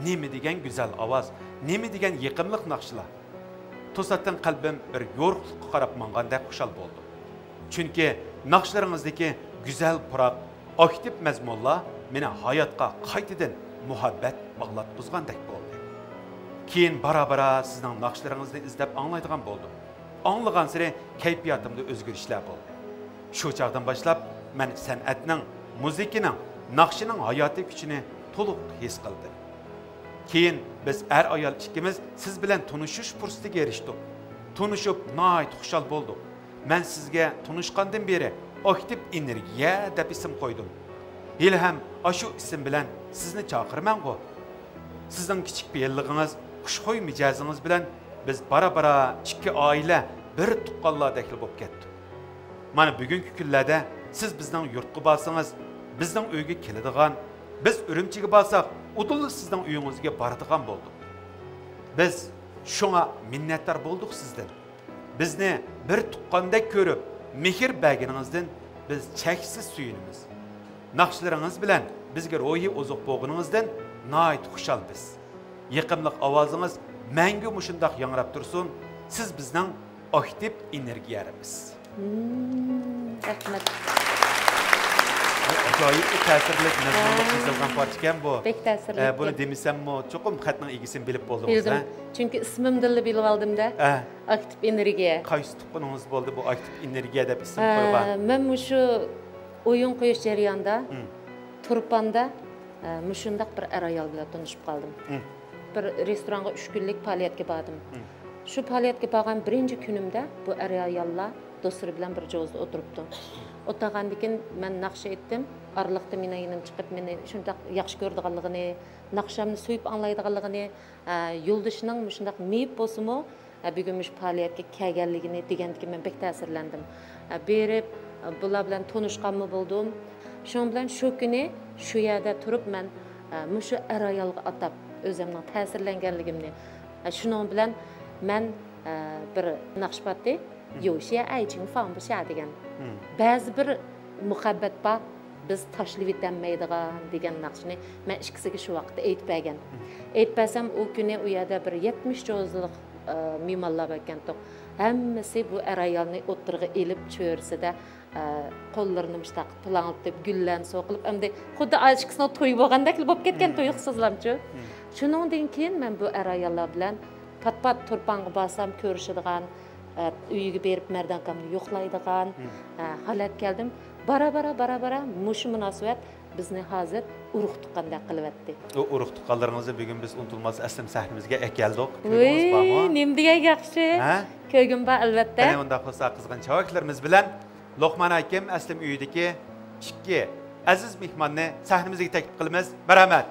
نېمە دېگەن گۈزەل ئاۋاز، نېمە دېگەن يېقىملىق ناخشىلار! توساتتىن قەلبىم بىر يورۇقلۇققا قاراپ ماڭغاندەك خۇشال بولدۇم. چۈنكى ناخشىلىرىڭىزدىكى گۈزەل پۇراق، ئاكتىپ مەزمۇنلار مېنى ھاياتقا قايتىدىن مۇھەببەت باغلاتقۇزغاندەك بولدى. كېيىن بارا-بارا سىزنىڭ ناخشىلىرىڭىزنى ئىزدەپ ئاڭلايدىغان بولدۇم. ئاڭلىغانسېرى كەيپىياتىمدا ئۆزگىرىشلەر بولدى. شۇ چاغدىن باشلاپ مەن سەنئەتنىڭ، مۇزىكىنىڭ، ناخشىنىڭ ھاياتىي كۈچىنى تولۇق ھېس قىلدىم. كېيىن بىز ئەر-ئايال ئىككىمىز سىز بىلەن تونۇشۇش پۇرسىتىگە ئېرىشتۇق. تونۇشۇپ ناھايىتى خۇشال بولدۇق. مەن سىزگە تونۇشقاندىن بېرى ئاكتىپ ئېنېرگىيە دەپ ئىسىم قويدۇم. ھېلىھەم ئاشۇ ئىسىم بىلەن سىزنى چاقىرىمەنغۇ. سىزنىڭ كىچىك پېئىللىقىڭىز، خۇشخۇي مىجەزىڭىز بىلەن بىز بارا-بارا ئىككى ئائىلە، بىر تۇغقانلاردەكلا بولۇپ كەتتۇق. مانا بۈگۈنكى كۈنلەردە سىز بىزنىڭ يۇرتقا بارسىڭىز، بىزنىڭ ئۆيگە كېلىدىغان، بىز ئۈرۈمچىگە بارساق، ئۇدۇللا سىزنىڭ ئۆيىڭىزگە بارىدىغان بولدۇق. بىز شۇڭا مىننەتدار بولدۇق سىزدىن. بىزنى بىر تۇغقاندەك كۆرۈپ، مېھىر بەرگىنىڭىزدىن بىز چەكسىز سۆيۈنىمىز. ناخشىلىرىڭىز بىلەن بىزگە روھىي ئوزۇق بولغىنىڭىزدىن ناھايىتى خۇشال بىز. يېقىملىق ئاۋازىڭىز مەڭگۈ مۇشۇنداق ياڭراپ تۇرسۇن، سىز بىزنىڭ ئاكتىپ ئېنېرگىيەمىز. مم، رەھمەت. ئاجايىپ تەسىرلىك مەزمۇنلۇق ھە. يېزىلغان پارچىكەن بۇ. بەك تەسىرلىك ئە، بۇنى گەپ. دېمىسەممۇ، چوقۇم خەتنىڭ ئىگىسىنى بىلىپ بولدىڭىز، بىلدىم. ھە؟ چۈنكى ئىسمىمدىنلا بىلىۋالدىم-دە. ھە. ئاكتىپ ئېنېرگىيە. قايسى تۇغقىنىڭىز بولدى بۇ ئاكتىپ ئېنېرگىيە دەپ ئىسىم ھە، قويغان؟ مەن مۇشۇ ئويۇن قويۇش جەريانىدا مم. تۇرپاندا، ئە، مۇشۇنداق بىر ئەر-ئايال بىلەن تونۇشۇپ قالدىم. مم. بىر رېستورانغا ئۈچ كۈنلۈك پائالىيەتكە باردىم. مم. شۇ پائالىيەتكە بارغان بىرىنچى كۈنۈمدە بۇ ئەر-ئاياللار دوستلىرى بىلەن بىر جوزىدا ئولتۇرۇپتۇ. ئولتۇرغاندىن كېيىن مەن ناخشا ئېيتتىم. ئارىلىقتا مېنىڭ يېنىمغا چىقىپ، مېنى شۇنداق ياخشى كۆرىدىغانلىقىنى، ناخشامنى سۆيۈپ ئاڭلايدىغانلىقىنى، ئە، يولدىشىنىڭ مۇشۇنداق مېيىپ بولسىمۇ، ئە، بۈگۈن مۇشۇ پائالىيەتكە كەلگەنلىكىنى دېگەندىكىن مەن بەك تەسىرلەندىم. ئە، بېرىپ، ئە، بۇلار بىلەن تونۇشقانمۇ بولدۇم. شۇنىڭ بىلەن شۇ كۈنى شۇ يەردە تۇرۇپ مەن، ئە، مۇشۇ ئەر-ئايالغا ئاتاپ ئۆزۈمنىڭ تەسىرلەنگەنلىكىمنى، ئە، شۇنىڭ بىلەن مەن، ئە، بىر ناخشا بارتتى، مم. 有些爱情放不下 دېگەن. مم. بەزى بىر مۇھەببەت بار، بىز تاشلىۋېتەلمەيدىغان دېگەن ناخشىنى مەن ئىككىسىگە شۇ ۋاقىتتا ئېيتىپ بەرگەن. مم. ئېيتىپ بەرسەم، ئۇ كۈنى ئۇ يەردە بىر يەتمىش جوزىلىق، ئە، مېھمانلار باركەنتۇق. ھەممىسى بۇ ئەر-ئايالنى ئوتتۇرىغا ئېلىپ، چۆرىسىدە، ئە، قوللىرىنى مۇشتاق پۇلاڭلىتىپ، گۈللەرنى سوۋغا قىلىپ، ئەمدى خۇددى ئىككىسىنىڭ تويى بولغاندەكلا بولۇپ كەتكەن، مم. تۇيۇقسىزلامچۇ. مم. شۇنىڭدىن كېيىن مەن بۇ ئەر-ئاياللار بىلەن پات-پات تۇرپانغا بارسام كۆرۈشىدىغان، ئە، ئۆيىگە بېرىپ مەردان ئاكامنى يوقلايدىغان، مم. ئە، ھالەتكە كەلدىم. بارا-بارا، بارا-بارا مۇشۇ مۇناسىۋەت بىزنى ھازىر ئۇرۇق تۇغقاندەك قىلىۋەتتى. ئۇ ئۇرۇق تۇغقانلىرىڭىزنى بۈگۈن بىز ئۇنتۇلماس ئەسلىمە سەھنىمىزگە ئەكەلدۇق. كۆرگىنىڭىز بارمۇ؟ ۋىي، نېمە دېگەن ياخشى. ھە؟ كۆرگۈم بار، ئەلۋەتتە. قېنى، ئۇنداق بولسا، قىزغىن چاۋاكلىرىمىز بىلەن لوقمان ھاكىم ئەسلىمە ئۆيىدىكى ئىككى ئەزىز مېھماننى سەھنىمىزگە تەكلىپ قىلىمىز. مەرھەمەت.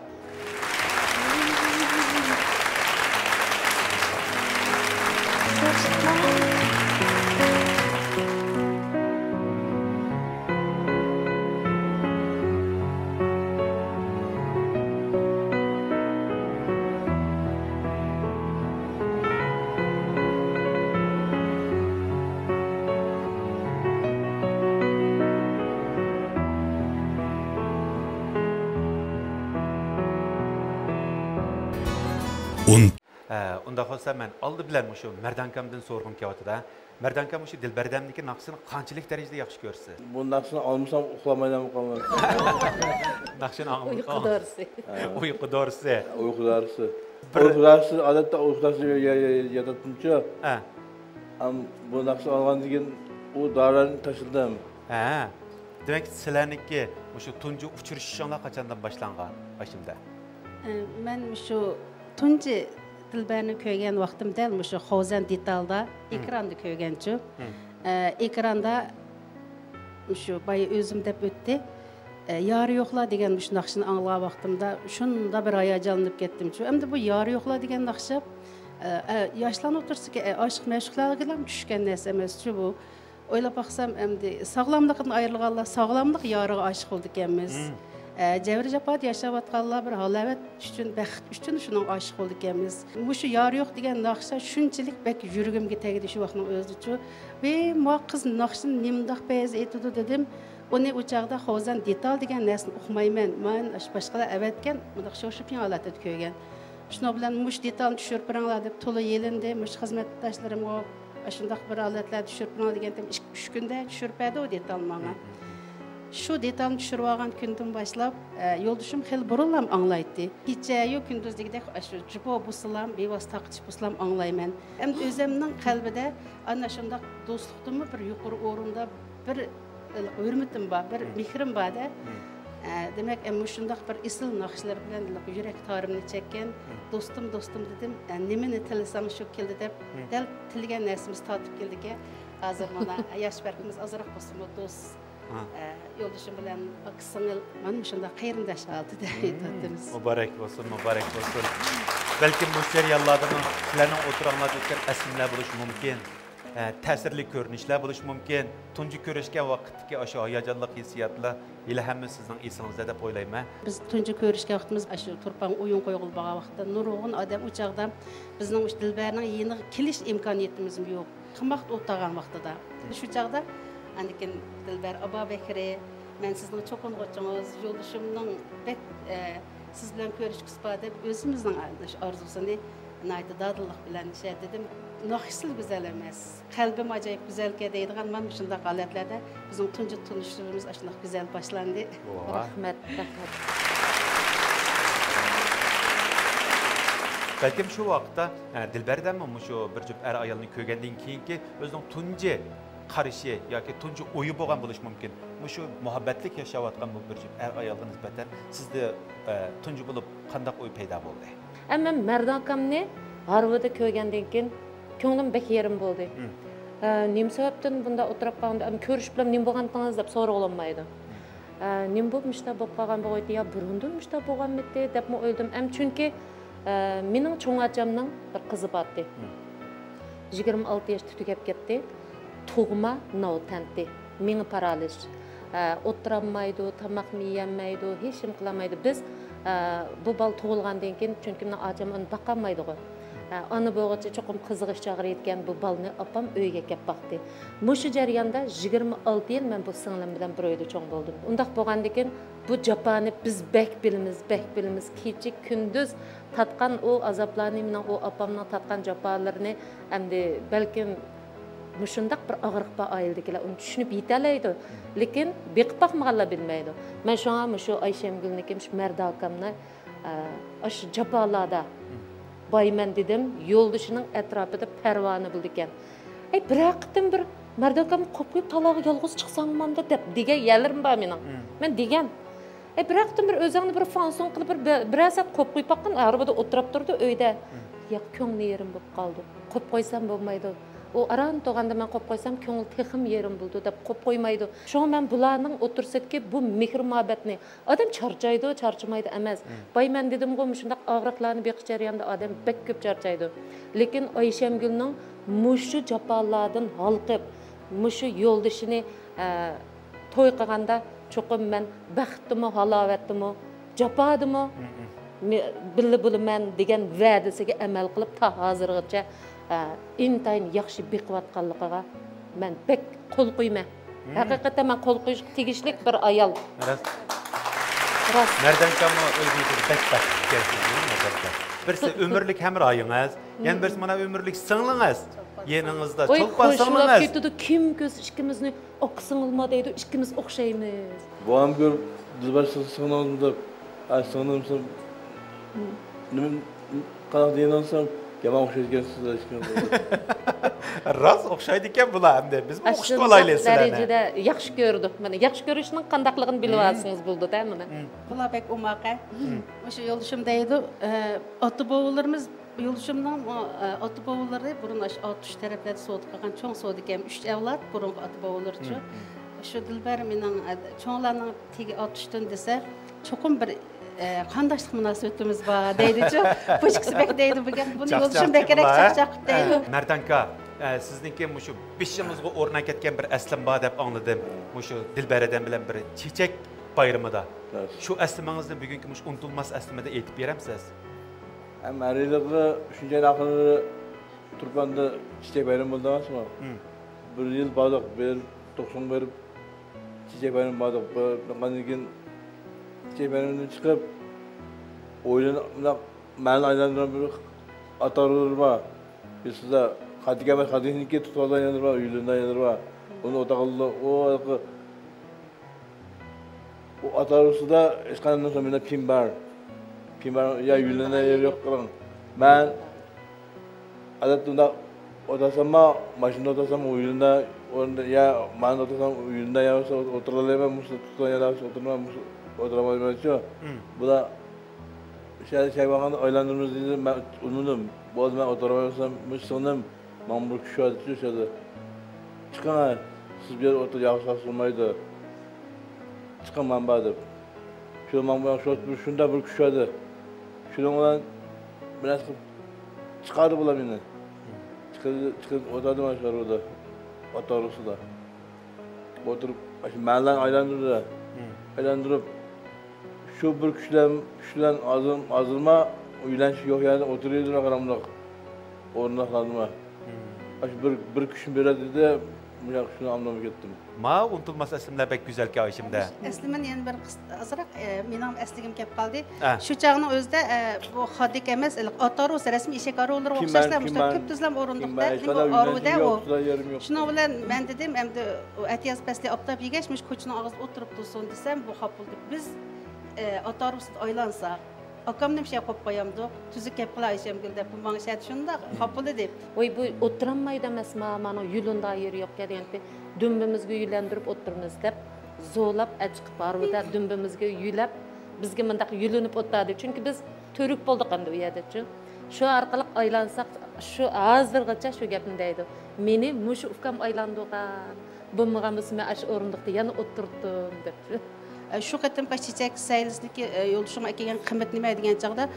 ئۇن- ھە، ئۇنداق بولسا مەن ئالدى بىلەن مۇشۇ مەردانكامدىن سورىغۇم كېلىۋاتىدۇ. مەردانكا، مۇشۇ دىلبەردەمدىكى ناخشىسىنى قانچىلىك دەرىجىدە ياخشى كۆرىسىز؟ بۇ ناخشىنى ئاڭلىمىسام ئۇخلىمايدىغان بولۇپ قالىمەن. ناخشىنى ئاڭلىمىسام. ئۇيقۇ دورىسى. ھە. ئۇيقۇ دورىسى. ئۇيقۇ دورىسى. بىر ئۇيقۇداقسىز، ئادەتتە ئۇيقۇداقسىز يا-، يا-، يا-، ياتاتتىمچۇ. ھە. ئەم، بۇ ناخشا ئالغاندىن كېيىن ئۇ دارىلارنى تاشلىدىم. ھە. دېمەك، سىلەرنىڭكى مۇشۇ تۇنجى ئۇچرىشىشىڭلار قاچاندىن باشلانغان، ئاشۇنداق؟ ئە، مەن مۇشۇ تۇنجى دىلبەرنى كۆرگەن ۋاقتىم دەل مۇشۇ خوزەن دېتالدا، مم. ئېكراندا كۆرگەنچۇ. مم. ئە، ئېكراندا مۇشۇ بايا ئۆزۈم دەپ ئۆتتى. ئە، يارى يوقلار دېگەن مۇشۇ ناخشىنى ئاڭلىغان ۋاقتىمدا شۇنداق بىر ھاياجانلىنىپ كەتتىمچۇ. ئەمدى بۇ يارى يوقلار دېگەن ناخشا، ئە، ئە، ياشلارنىڭ ئوتتۇرىسىدىكى، ئە، ئاشىق مەشۇقلارغىلا چۈشكەن نەرسە ئەمەسچۇ بۇ. ئويلاپ باقسام، ئەمدى ساغلاملىقىدىن ئايرىلغانلار ساغلاملىق يارىغا ئاشىق بولىدىكەنمىز. مم. ئە، جەبرى جاپادا ياشاۋاتقانلار بىر ھالاۋەت ئۈچۈن، بەخت ئۈچۈن شۇنىڭغا ئاشىق بولىدىكەنمىز. مۇشۇ يارى يوق دېگەن ناخشا شۇنچىلىك بەك يۈرىكىمگە تەگدى شۇ ۋاقىتنىڭ ئۆزىدىچۇ. ۋى، ما قىز ناخشىنى نېمانداق پەيز ئېيتىدۇ دېدىم. ئۇنى ئۇ چاغدا خوزەن دېتال دېگەن نەرسىنى ئۇقمايمەن. مانا ئاشۇ باشقىلار ئەۋەتكەن، مۇنداق شوشۇپىڭ ھالەتتە كۆرگەن. شۇنىڭ بىلەن مۇشۇ دېتالنى چۈشۈرۈپ بېرىڭلار دەپ تولا يېلىندى. مۇشۇ خىزمەتداشلىرىمغۇ ئاشۇنداق بىر ھالەتلەردە چۈشۈرۈپ بېرىڭلار دېگەنتىم، ئىككى، ئۈچ كۈندە چۈشۈرۈپ بەردى ئۇ دېتالنى ماڭا. شۇ دېتالنى چۈشۈرۈۋالغان كۈندىن باشلاپ، ئە، يولدىشىم خېلى بۇرۇنلام ئاڭلايتتى. كېچەيۇ كۈندۈز دېگۈدەك ئاشۇ جۇپا بولسىلام، بىۋاسىتە تارقىتىش بولسىلام ئاڭلايمەن. ئەمدى ئۆزۈمنىڭ قەلبىدە ئەنە شۇنداق دوستلۇقتىنمۇ بىر يۇقىرى ئورۇندا بىر ھۆرمىتىم بار، بىر مم. مېھرىم بار-دە. مم. ئە، دېمەك، ئە، مۇشۇنداق بىر ئېسىل ناخشىلىرى بىلەن يۈرەك تارىمنى چەككەن مم. دوستۇم، دوستۇم دېدىم. ئە، نېمىنى تىلىسەڭ شۇ كېلدى دەپ، مم. دەل تىلىگەن نەرسىمىز تارتىپ كېلدىكەن. ھازىر مانا ياش پەرقىمىز ئازراق بولسىمۇ دوست. ھە. ئە، يولدىشىم بىلەن ئاكا سىڭىل مانا مۇشۇنداق قېرىنداش ھالىتىدە مم. ئۆتۈۋاتىمىز. مۇبارەك بولسۇن، مۇبارەك بولسۇن. بەلكىم بۇ جەريانلاردا سىلەرنىڭ ئوتتۇراڭلاردا ئۆتكەن ئەسلىمىلەر بولۇشى مۇمكىن. ئە، تەسىرلىك كۆرۈنۈشلەر بولۇشى مۇمكىن. تۇنجى كۆرۈشكەن ۋاقىتتىكى ئاشۇ ھاياجانلىق ھېسسىياتلار ھېلى ھەممە سىزنىڭ ئېسىڭىزدە دەپ ئويلايمەن. بىز تۇنجى كۆرۈشكەن ۋاقتىمىز ئاشۇ تۇرپانغا ئويۇن قويغىلى بارغان ۋاقىتتا نۇرغۇن ئادەم ئۇ چاغدا بىزنىڭ مۇشۇ دىلبەرنىڭ يېنىغا كېلىش ئىمكانىيىتىمىزمۇ يوق. تاماق ئولتۇرغان ۋاقتىدا. شۇ چاغدا ئاندىن كېيىن دىلبەر، ئابابەكرى، مەن سىزنىڭ چوقۇنغۇچىڭىز، يولدىشىمنىڭ بەك، ئە، سىز بىلەن كۆرۈشكۈسى بار دەپ ئۆزىمىزنىڭ ئارزۇسىنى ناھايىتى دادىللىق بىلەن شۇ دېدىم. ناخشىسىلا گۈزەل ئەمەس. قەلبىم ئاجايىپ گۈزەلكەن دەيدىغان مانا مۇشۇنداق ھالەتلەردە بىزنىڭ تۇنجى تونۇشۇشىمىز ئاشۇنداق گۈزەل باشلاندى. ۋاھ. رەھمەت، رەھمەت. بەلكىم شۇ ۋاقىتتا، ئە، دىلبەردەممۇ مۇشۇ بىر جۈپ ئەر ئايالنى كۆرگەندىن كېيىنكى ئۆزىنىڭ تۇنجى قارىشى ياكى تۇنجى ئويى بولغان بولۇشى مۇمكىن. مۇشۇ مۇھەببەتلىك ياشاۋاتقان بۇ بىر جۈپ ئەر ئايالغا نىسبەتەن سىزدە، ئە، تۇنجى بولۇپ قانداق ئوي پەيدا بولدى؟ ئەمما مەردان ئاكامنى ھارۋىدا كۆرگەندىن كېيىن كۆڭلۈم بەك يېرىم بولدى. مم. ئە، نېمە سەۋەبتىن بۇنداق ئولتۇرۇپ قالغاندا، ئەمما كۆرۈشۈپلا نېمە بولغانتىڭىز دەپ سورىغىلى بولمايدۇ. مم. ئە، نېمە بولۇپ مۇشۇنداق بولۇپ قالغان بولغىيتتى، يا بۇرۇندىن مۇشۇنداق بولغانمىتى دەپمۇ ئويلىدىم. ئەمما چۈنكى، ئە، مېنىڭ چوڭ ئاچامنىڭ بىر قىزى بارتى. مم. يىگىرمە ئالتە ياشتا تۈگەپ كەتتى. تۇغما ناۋا تەنتى، مېڭە پارالىچ. ئە، ئولتۇرالمايدۇ، تاماقمۇ يېيەلمەيدۇ، ھېچنېمە قىلالمايدۇ. بىز، ئە، بۇ بالا تۇغۇلغاندىن كېيىن، چۈنكى مېنىڭ ئاچام ئۇنى باقالمايدىغۇ. ئە، ئانا بولغۇچە چوقۇم قىزىغا ئىچ ئاغرىيدىكەن، بۇ بالىنى ئاپام ئۆيگە ئەكەپ باقتى. مۇشۇ جەرياندا يىگىرمە ئالتە يىل مەن بۇ سىڭلىم بىلەن بىر ئۆيدە چوڭ بولدۇم. ئۇنداق بولغاندىكىن، بۇ جاپانى بىز بەك بىلىمىز، بەك بىلىمىز. كېچە كۈندۈز تارتقان ئۇ ئازابلارنى، مېنىڭ ئۇ ئاپامنىڭ تارتقان جاپالىرىنى ئەمدى بەلكىم مۇشۇنداق بىر ئاغرىق بار ئائىلىدىكىلەر ئۇنى چۈشىنىپ يېتەلەيدۇ. لېكىن بېقىپ باقمىغانلار بىلمەيدۇ. مەن شۇڭا مۇشۇ ئايشەمگۈلنىكى مۇشۇ مەردان ئاكامنى، ئە، ئاشۇ جاپالاردا بايمەن دېدىم، يولدىشىنىڭ ئەتراپىدا پەرۋانە بولىدىكەن. ئەي، بىرەر قېتىم بىر مەردان ئاكامنى قويۇپ قويۇپ، تالاغا يالغۇز چىقساڭمامدا دەپ دېگەن يەرلىرىم بار مېنىڭ. مم. مەن دېگەن. ئەي، بىرەر قېتىم بىر ئۆزۈڭنى بىر فانسون قىلىپ، بىر، بىر، بىرەر سائەت قويۇپ قويۇپ باققىن، ئارىبىدا ئولتۇراپ تۇرىدۇ ئۆيدە. مم. ياق، كۆڭلى يېرىم بولۇپ قالىدۇ. قويۇپ قويسام بولمايدۇ. ئۇ ئاران تۇرغاندا مەن قويۇپ قويسام، كۆڭلى تېخىمۇ يېرىم بولىدۇ دەپ قويۇپ قويمايدۇ. شۇڭا مەن بۇلارنىڭ ئوتتۇرىسىدىكى بۇ مېھىر مۇھەببەتنى، ئادەم چارچايدۇ، چارچىمايدۇ ئەمەس. مم. باي مەن دېدىمغۇ، مۇشۇنداق ئاغرىقلارنى بېقىش جەريانىدا ئادەم بەك كۆپ چارچايدۇ. لېكىن ئايشەمگۈلنىڭ مۇشۇ جاپالاردىن ھالقىپ، مۇشۇ يولدىشىنى، ئە، توي قىلغاندا چوقۇم مەن بەختتىمۇ، ھالاۋەتتىمۇ، جاپادىمۇ مم، مم. مە-، بىللە بولىمەن دېگەن ۋەدىسىگە ئەمەل قىلىپ، تا ھازىرغىچە، ئە، ئىنتايىن ياخشى بېقىۋاتقانلىقىغا مەن بەك قول قويىمەن. مم. ھەقىقەتەن مەن قول قويۇشقا تېگىشلىك بىر ئايال. راست. راست. مەردان ئاكاممۇ ئۆزىنى بەك بەختلىك ھېس قىلىدۇ، مەردان ئاكا. بىرسى ئۆمۈرلۈك ھەمراھىڭىز، يەنە بىرسى مانا ئۆمۈرلۈك سىڭلىڭىز. يېنىڭىزدا ئوي، چولپان سىڭلىڭىز. كېتىدۇ، كىم كۆرسە ئىككىمىزنى ئاكا سىڭىلما دەيدۇ، ئىككىمىز ئوخشايمىز. بوۋام كۆرۈپ، دىلبەر سىڭ-، سىڭلىڭىزمۇ دەپ، ئە، سىڭلىم، سىڭ-، نېمە، قانداق دېگىنىڭسىڭ، يامان ئوخشايدىكەنسىز دېگەن. راست ئوخشايدىكەن بۇلار ئەمدى. بىزمۇ ئوخشىتىۋالايلى سىلەرنى. دەرىجىدە ياخشى كۆرىدۇ. مانا ياخشى كۆرۈشنىڭ قانداقلىقىنى بىلىۋالسىڭىز بولىدۇ-دە مانا. بۇلار بەك ئوماق ھە. مۇشۇ يولدىشىم دەيدۇ، ئاتا بوۋىلىرىمىز، يولدىشىمنىڭ ئاتا بوۋىلىرى بۇرۇن ئاشۇ ئاتۇش تەرەپلەردە سودا قىلغان چوڭ سودىكەن، ئۈچ ئەۋلاد بۇرۇنقى ئاتا بوۋىلىرىچۇ. شۇ دىلبەر مېنىڭ چوڭلارنىڭ تېگى ئاتۇشتىن دېسە، چوقۇم بىر قانداشلىق مۇناسىۋىتىمىز بار دەيدىچۇ. بۇ ئىككىسى بەك دەيدۇ بۇ گەپ. بۇنى يولدىشىم بەكرەك چاقچاق دەيدۇ. مەردان ئاكا، سىزنىڭكى مۇشۇ بېشىڭىزغا ئورناپ كەتكەن بىر ئەسلىم بار دەپ ئاڭلىدىم. مۇشۇ دىلبەر ھەدەم بىلەن بىر چېچەك بايرىمىدا. شۇ ئەسلىمىڭىزنى بۈگۈنكى مۇشۇ ئۇنتۇلماس ئەسلىمىدە ئېيتىپ بېرەمسىز؟ ھەم ھەر يىلقى ئۈچىنچى ئاينىڭ ئاخىرىدا تۇرپاندا چېچەك بايرىمى بولىدۇ ئەمەسمۇ؟ بىر يىل باردۇق، بىر توقسان بېرىپ چېچەك بايرىمى باردۇق. بىر قاندىن كېيىن چېچەك بايرىمىدىن چىقىپ، ئويلىنىپ مۇنداق مەنىنى ئايلاندۇرغان بىر ئاتارلىرى بار. ئېسىدە خادىكە ئەمەس، خادىكىنىڭكى تۇتۇۋالغان يەرلىرى بار، يۈلىنىدە يەرلىرى بار. ئۇنى ئوتاقلىق ئۇ ئۇ ئاتارلىسىدا ھېچقانداق مېنىڭ پىم بار. پىم بار يا يۈلىنىدە يەر يوق قىلىڭ. مەن ئادەتتە ئۇنداق ئولتۇرساممۇ، ماشىنىدا ئولتۇرسام، ئۇ يېنىدا ئورنىدا، يا مانا ئولتۇرسام، ئۇ يېنىدا يا بولسا ئولتۇرالايمەن، مۇشۇ تۇتقان يەردە بولسا ئولتۇرىمەن، مۇشۇ ئولتۇرالمايمەنچۇ. بۇلار شەھەر شەھەر بارغاندا ئايلاندۇرىمىز دېدى، مەن ئۇنىمىدىم. بولدى، مەن ئولتۇرالمايمەن، مۇشۇ سىڭلىم، ماڭا بىر كۈچ بەردىچۇ شۇ يەردە. چىقىڭ، سىز بۇ يەردە ئولتۇر، ياخشى سىڭمايدۇ. چىقىڭ، مەن بار دەپ. شۇ ماڭا شۇ شۇنداق بىر كۈچ بەردى. شۇنىڭ بىلەن بىر نەرسە قىلىپ چىقاردى بۇلار مېنى. چىقىرىپ ئولتۇردۇم ئاشۇ ئارىدا، ئات ئارىسىدا. ئولتۇرۇپ، ئاشۇ مەنلەرنى ئايلاندۇردى. ئايلاندۇرۇپ، شۇ بىر كۈچلەن، كۈچلەن ئازدۇرما، ئۆيلەنچۈك يوق يەردە ئولتۇرىدۇ قاراملىق ئورۇندۇقلاردىمۇ. ئاشۇ بىر، بىر كۈچنى بېرەتتى، مۇشۇ شۇنى ئاڭلىماي كەتتىم. ما ئۇنتۇلماس ئەسلىمىلەر بەك گۈزەلكەن ئىچىمدە. ئەسلىمىنى يەنە بىر قىس-، ئازراق، ئە، مېنىڭ ئەسلىگىم كەپ قالدى. شۇ چاغنىڭ ئۆزىدە، ئە، بۇ خادىك ئەمەس، ئاتارۇس، رەسمىي ئېشەك ئارۇۋلىرىغا ئوخشاشلا مۇشۇنداق كۆپ تۈزلەم ئورۇندۇقتا، ئارۇ دە ئۇ. شۇنىڭ بىلەن مەن دېدىم، ئەمدى ئەتىياز پەسلى ئاپتاپ يېگەچ، مۇشۇ كوچىنىڭ ئاغزىدا ئولتۇرۇپ تۇرسۇن دېسەم، بۇ خاپا بولدى. بىز، ئە، ئاتارۇستا ئايلانساق، ئاكامنى مۇشۇ يەرگە قويۇپ قويامدۇق، تۈزۈك گەپ قىلا ئايشەمگۈل دەپ، بۇ ماڭا شەدە شۇنداق خاپا بولدى دەپ. ۋاي، بۇ ئولتۇرالمايدۇ ئەمەسما، مانا يۇلۇندا يېرى يوق دېگەنتى، دۈمبىمىزگە يۈلەندۈرۈپ ئولتۇرىمىز دەپ، زورلاپ ئەچىقىپ ھارۋىدا دۈمبىمىزگە يۈلەپ، بىزگە مۇنداق يۈلۈنۈپ ئولتۇردى. چۈنكى بىز تۈرك بولدۇق ئەمدى ئۇ يەردىچۇ. شۇ ئارقىلىق ئايلانساق، شۇ ھازىرغىچە شۇ گەپنى دەيدۇ. مېنى مۇشۇ ئۇكام ئايلاندۇرغان. بولمىغان بولسا مەن ئاشۇ ئورۇندۇقتا يەنە ئولتۇرتتۇم دەپ. شۇ قېتىمقى چېچەك سەيلىسىدىكى يولدىشىڭ ئەكەلگەن قىممەت نېمە دېگەن چاغدا،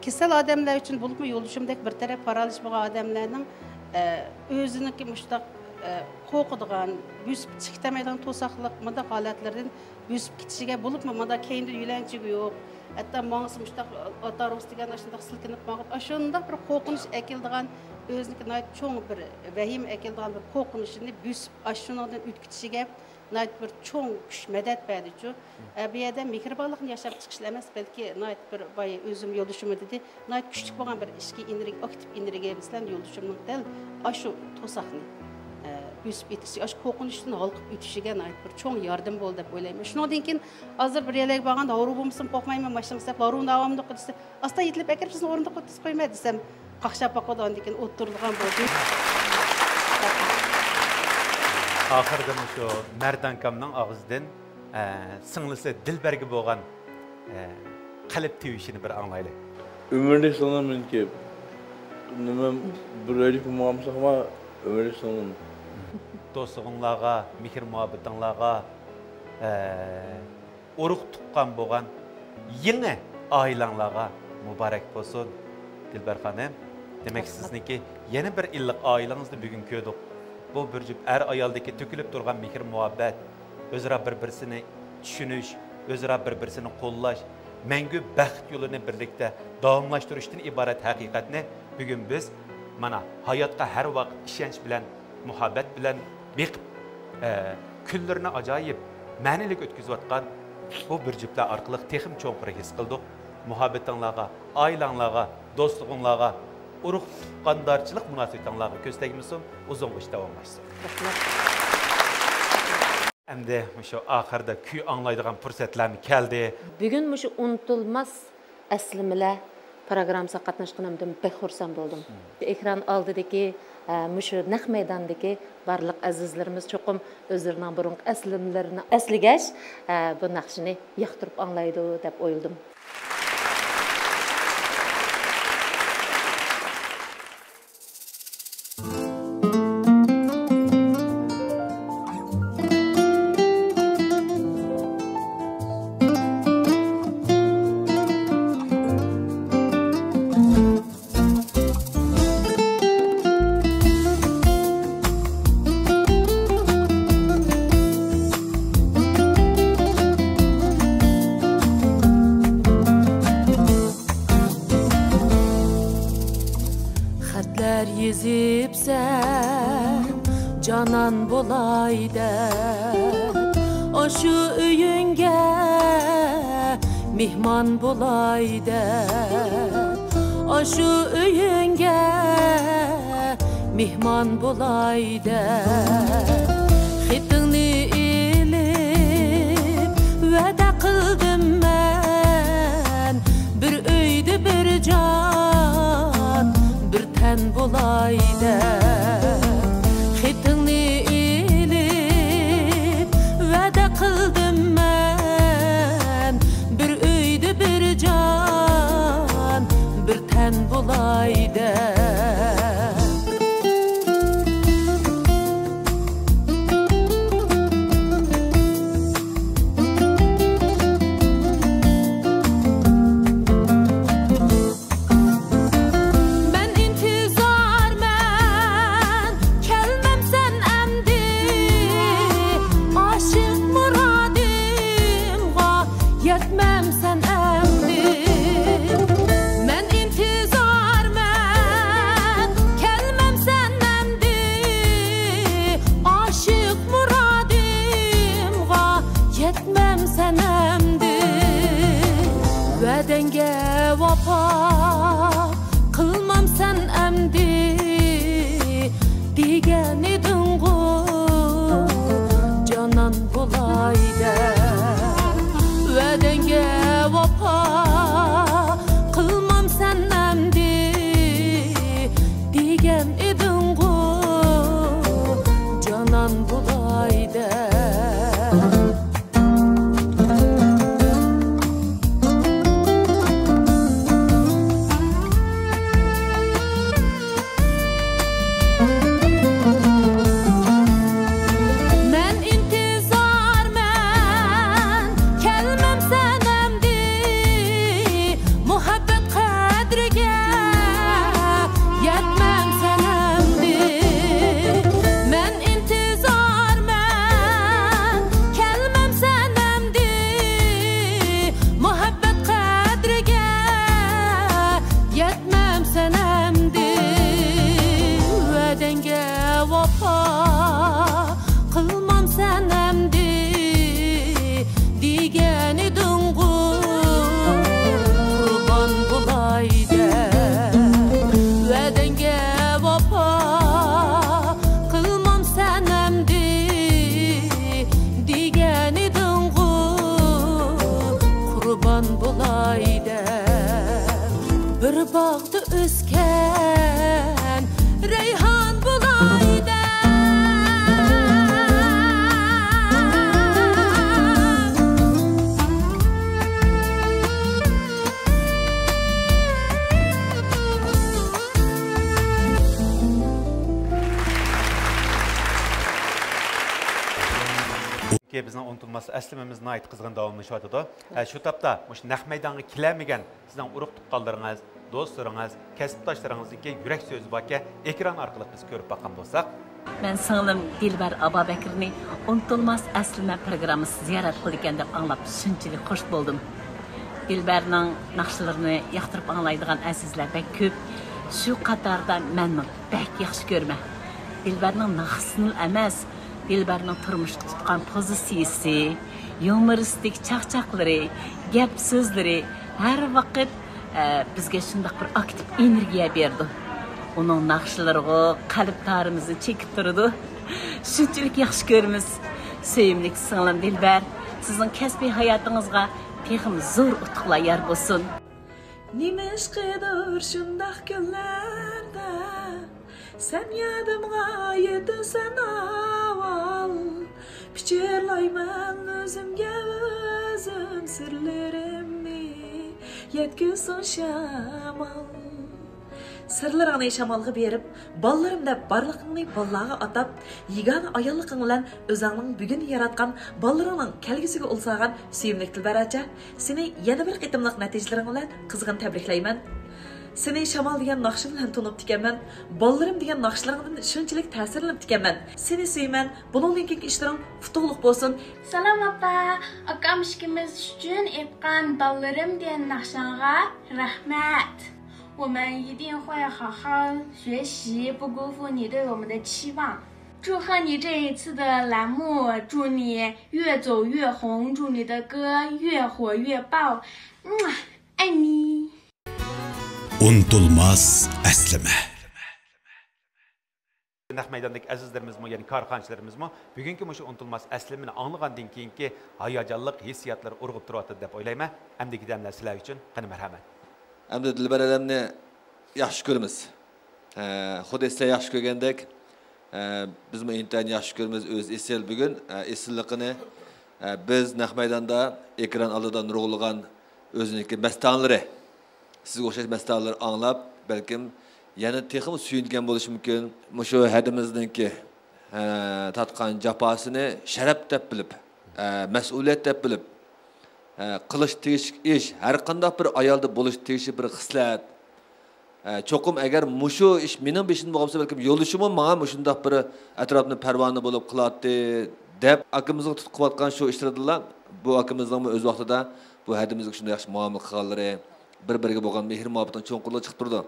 كېسەل ئادەملەر ئۈچۈن، بولۇپمۇ يولدىشىمدەك بىر تەرەپ پارالىچ بولغان ئادەملەرنىڭ ئۆزىنىڭكى مۇشۇنداق قورقىدىغان، بۆسۈپ چىقىتەلمەيدىغان توساقلىق مۇنداق ھالەتلىرىدىن بۆسۈپ كېتىشىگە، بولۇپمۇ مۇنداق كەينىدە يۆلەنچۈكى يوق، ھەتتا ماڭسا مۇشۇنداق ئاتارۇس دېگەن ئاشۇنداق سىلكىنىپ ماڭىدۇ. ئاشۇنداق بىر قورقۇنچ ئەكېلىدىغان، ئۆزىنىڭكى ناھايىتى چوڭ بىر ۋەھىمە ئەكېلىدىغان بىر قورقۇنچنى بۆسۈپ، ئاشۇنىڭدىن ئۆتكۈزۈشىگە ناھايىتى بىر چوڭ كۈچ، مەدەت بەردىچۇ. ئە، بۇ يەردە مېھرىبانلىقنى ياشاپ چىقىشلا ئەمەس، بەلكى ناھايىتى بىر بايا ئۆزۈم يولدىشىممۇ دېدى، ناھايىتى كۈچلۈك بولغان بىر ئىچكى ئېنېرگىيە، ئاكتىپ ئېنېرگىيە بىلەن يولدىشىمنىڭ دەل ئاشۇ توساقنى، ئە، بۆسۈپ ئۆتۈشى، ئاشۇ قورقۇنچتىن ھالقىپ ئۆتۈشىگە ناھايىتى بىر چوڭ ياردىمى بولدى دەپ ئويلايمەن. شۇنىڭدىن كېيىن ھازىر بىر يەرلەرگە بارغاندا، ھارۋا بولمىسىمۇ قورقمايمەن، ماشىنىغا سەپ ھارۋىنى ئاۋامدۇق دېسە، ئاستا يېتىلىپ ئەكىرىپ سىزنى ئورۇندۇققا ئولتۇرغۇزۇپ قويىمەن دېسەم، قاقشاپ باقىدۇ، ئاندىن كېيىن ئولتۇرىدىغان بولدى. ئاخىرىدا مۇشۇ مەردانكامنىڭ ئاغزىدىن، ئە، سىڭلىسى دىلبەرگە بولغان، ئە، قەلب تىۋىشىنى بىر ئاڭلايلى. ئۆمۈرلۈك سىڭلىم مېنىڭكى. نېمە، بىر ئۆيلۈك بولمىغان بولساقمۇ، ئۆمۈرلۈك سىڭلىم. دوستلۇقۇڭلارغا، مېھىر مۇھەببىتىڭلارغا، ئە، ئۇرۇق تۇغقان بولغان يېڭى ئائىلەڭلارغا مۇبارەك بولسۇن، دىلبەر خانىم. دېمەك، سىزنىڭكى يەنە بىر ئىللىق ئائىلىڭىزنى بۈگۈن كۆردۇق. بۇ بىر جۈپ ئەر-ئايالدىكى تۆكۈلۈپ تۇرغان مېھىر-مۇھەببەت، ئۆزئارا بىر-بىرسىنى چۈشىنىش، ئۆزئارا بىر-بىرسىنى قوللاش، مەڭگۈ بەخت يولىنى بىرلىكتە داۋاملاشتۇرۇشتىن ئىبارەت ھەقىقەتنى بۈگۈن بىز، مانا، ھاياتقا ھەر ۋاقىت ئىشەنچ بىلەن، مۇھەببەت بىلەن بېقىپ، ئە، كۈنلىرىنى ئاجايىپ مەنىلىك ئۆتكۈزۈۋاتقان بۇ بىر جۈپلەر ئارقىلىق تېخىمۇ چوڭقۇر ھېس قىلدۇق. مۇھەببىتىڭلارغا، ئائىلەڭلارغا، دوستلۇقۇڭلارغا، ئۇرۇق-تۇغقاندارچىلىق مۇناسىۋىتىڭلارغا كۆز تەگمىسۇن، ئۇزۇنغىچە داۋاملاشسۇن. ئەمدى مۇشۇ ئاخىردا كۈي ئاڭلايدىغان پۇرسەتلەرمۇ كەلدى. بۈگۈن مۇشۇ ئۇنتۇلماس ئەسلىمىلەر پروگراممىسىغا قاتناشقىنىمدىن بەك خۇرسەن بولدۇم. ئېكران ئالدىدىكى، ئە، مۇشۇ نەق مەيداندىكى بارلىق ئەزىزلىرىمىز چوقۇم ئۆزلىرىنىڭ بۇرۇنقى ئەسلىمىلىرىنى ئەسلىگەچ، ئە، بۇ ناخشىنى ياقتۇرۇپ ئاڭلايدۇ دەپ ئويلىدىم. خەتلەر يېزىپسەن، جانان بولاي دەپ، ئاشۇ ئۆيۈڭگە مېھمان بولاي دەپ، ئاشۇ ئۆيۈڭگە مېھمان بولاي دەپ، خېتىڭنى ئېلىپ ۋەدە قىلدىم مەن، بىر ئۆيدە بىر جان، بىر تەن بولاي دەپ. خېتىڭنى ئېلىپ ۋەدە قىلدىم مەن، بىر ئۆيدە بىر جان، بىر تەن بولاي دەپ. مەن ئىنتىزارمەن، كەلمەمسەن ئەمدى، ئاشىق مۇرادىمغا يەتمەمسەن ئەمدى. مەن ئىنتىزارمەن، كەلمەمسەن ئەمدى، ئاشىق مۇرادىمغا يەتمەمسەن ئەمدى. ۋەدەڭگە ۋاپا قىلمامسەن ئەمدى، دېگەن ئىدىڭغۇ جانان بولاي دەپ. ۋەدەڭگە ۋاپا قىلمامسەن ئەمدى، دېگەن ئىدىڭغۇ جانان بولاي دەپ. مەن ئىنتىزارمەن، كەلمەمسەن ئەمدى، مۇھەببەت قەدرىگە يەتمەمسەن ئەمدى. مەن ئىنتىزارمەن، كەلمەمسەن ئەمدى، مۇھەببەت قەدرىگە يەتمەمسەن ئەمدى. ۋەدەڭگە ۋاپا قىلمامسەن ئەمدى، دېگەن ئىدىڭغۇ قۇربان بولاي دەپ. ۋەدەڭگە ۋاپا قىلمامسەن ئەمدى، دېگەن ئىدىڭغۇ قۇربان بولاي دەپ. بىر باغدا ئۆسكەن رەيھان بولاي دەپ. بىزنىڭ ئۇنتۇلماس ئەسلىمىمىز ناھايىتى قىزغىن داۋاملىشىۋاتىدۇ. ھە، شۇ تاپتا مۇشۇ نەق مەيدانغا كېلەلمىگەن سىزنىڭ ئۇرۇق-تۇغقانلىرىڭىز، دوستلىرىڭىز، كەسىپداشلىرىڭىزنىڭكى يۈرەك سۆزى باركەن، ئېكران ئارقىلىق بىز كۆرۈپ باققان بولساق. مەن سىڭلىم دىلبەر ئابابەكرىنى ئۇنتۇلماس ئەسلىمە پروگراممىسى زىيارەت قىلىدىكەن دەپ ئاڭلاپ شۇنچىلىك خۇش بولدۇم. دىلبەرنىڭ ناخشىلىرىنى ياقتۇرۇپ ئاڭلايدىغان ئەزىزلەر بەك كۆپ. شۇ قاتاردا مەنمۇ بەك ياخشى كۆرىمەن. دىلبەرنىڭ ناخشىسىنىلا ئەمەس، دىلبەرنىڭ تۇرمۇشقا تۇتقان پوزىتسىيىسى، يۇمۇرىستىك چاقچاقلىرى، گەپ سۆزلىرى ھەر ۋاقىت، ئە، بىزگە شۇنداق بىر ئاكتىپ ئېنېرگىيە بېرىدۇ. ئۇنىڭ ناخشىلىرىغۇ قەلب تارىمىزنى چېكىپ تۇرىدۇ. شۇنچىلىك ياخشى كۆرىمىز. سۆيۈملۈك سىڭلىم دىلبەر، سىزنىڭ كەسپىي ھاياتىڭىزغا تېخىمۇ زور ئۇتۇقلار يار بولسۇن. نېمىشقىدۇر شۇنداق كۈنلەردە سەن يادىمغا يېتىسەن ئاۋۋال. پىچىرلايمەن ئۆزۈمگە ئۆزۈم، سىرلىرىمنى يەتكۈزسۇن شامال. سىرلىرىڭنى شامالغا بېرىپ، بالىلىرىم دەپ بارلىقىڭنى بالىلارغا ئاتاپ، يېگانە ئاياللىقىڭ بىلەن ئۆزۈڭنىڭ بۈگۈن ياراتقان بالىلىرىڭنىڭ كەلگۈسىگە ئۇل سالغان سۆيۈملۈك دىلبەر ئاچا، سېنى يەنە بىر قېتىملىق نەتىجىلىرىڭ بىلەن قىزغىن تەبرىكلەيمەن. سېنى شامال دېگەن ناخشا بىلەن تونۇپتىكەنمەن. بالىلىرىم دېگەن ناخشىلىرىڭدىن شۇنچىلىك تەسىرلىنىپتىكەنمەن. سېنى سۆيىمەن. بۇنىڭدىن كېيىنكى ئىشلىرىڭ ئۇتۇقلۇق بولسۇن. سالام ئاپا، ئاكام ئىككىمىز ئۈچۈن ئېيتقان بالىلىرىم دېگەن ناخشاڭغا رەھمەت. 我们一定会好好学习，不辜负你对我们的期望。祝贺你这一次的栏目，祝你越走越红，祝你的歌越火越爆。嗯，爱你。 ئۇنتۇلماس ئەسلىمە. نەق مەيداندىكى ئەزىزلىرىمىزمۇ، يەنى كارخانىچىلىرىمىزمۇ بۈگۈنكى مۇشۇ ئۇنتۇلماس ئەسلىمىنى ئاڭلىغاندىن كېيىنكى ھاياجانلىق ھېسسىياتلىرى ئۇرغۇپ تۇرۇۋاتىدۇ دەپ ئويلايمەن. ئەمدىكى دەملەر سىلەر ئۈچۈن. قېنى، مەرھەمەت. ئەمدى دىلبەر ئادەمنى ياخشى كۆرىمىز. ھە، خۇددى سىلەر ياخشى كۆرگەندەك، ھە، بىزمۇ ئىنتايىن ياخشى كۆرىمىز. ئۆزى ئېسىل بۈگۈن، ھە، ئېسىللىقىنى، ھە، بىز نەق مەيداندا، ئېكران ئالدىدا نۇرغۇنلىغان ئۆزىنىڭكى مەستانىلىرى، سىزگە ئوخشاش مەستانىلەر ئاڭلاپ، بەلكىم يەنە تېخىمۇ سۆيۈنگەن بولۇشى مۇمكىن. مۇشۇ ھەدىمىزنىڭكى، ھە، تارتقان جاپاسىنى شەرەپ دەپ بىلىپ، ھە، مەسئۇلىيەت دەپ بىلىپ، ھە، قىلىش تېگىشلىك ئىش، ھەر قانداق بىر ئايالدا بولۇش تېگىشلىك بىر خىسلەت. ھە، چوقۇم ئەگەر مۇشۇ ئىش مېنىڭ بېشىمدا بولغان بولسا، بەلكىم يولدىشىممۇ ماڭا مۇشۇنداق بىر ئەتراپنى پەرۋانە بولۇپ قىلاتتى، دەپ ئاكىمىزنىڭ تۇتقۇۋاتقان شۇ ئىشلىرىدىلا بۇ ئاكىمىزنىڭمۇ ئۆز ۋاقتىدا بۇ ھەدىمىزگە شۇنداق ياخشى مۇئامىلە قىلغانلىرى، بىر-بىرىگە بولغان مېھىر-مۇھەببىتىنىڭ چوڭقۇرلۇقى چىقىپ تۇرىدۇ.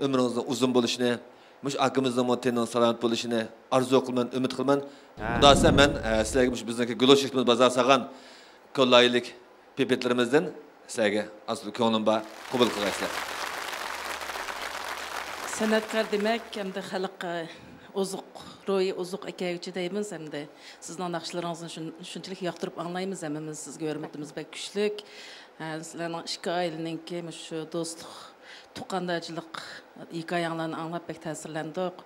ئۆمرىڭىزنىڭ ئۇزۇن بولۇشىنى، مۇشۇ ئاكىمىزنىڭمۇ تېنىنىڭ سالامەت بولۇشىنى ئارزۇ قىلىمەن، ئۈمىد قىلىمەن. خۇدا خالىسا مەن، ئە، سىلەرگە مۇشۇ بىزنىڭكى گۇلوش شىركىتىمىز بازار سالغان كوللايلىك پىپىتلىرىمىزدىن سىلەرگە ئاز كۆڭلۈم بار، قوبۇل قىلغايسىلەر. سەنئەتكار دېمەك، ئەمدى خەلق ئوزۇق، روھىي ئوزۇق ئەكەلگۈچى دەيمىز ئەمدى. سىزنىڭ ناخشىلىرىڭىزنى شۇن-، شۇنچىلىك ياقتۇرۇپ ئاڭلايمىز ھەممىمىز، سىزگە ھۆرمىتىمىز بەك كۈچلۈك. ھە، سىلەرنىڭ ئىككى ئائىلىنىڭكى مۇشۇ دوستلۇق، تۇغقاندارچىلىق ھېكايەڭلارنى ئاڭلاپ بەك تەسىرلەندۇق.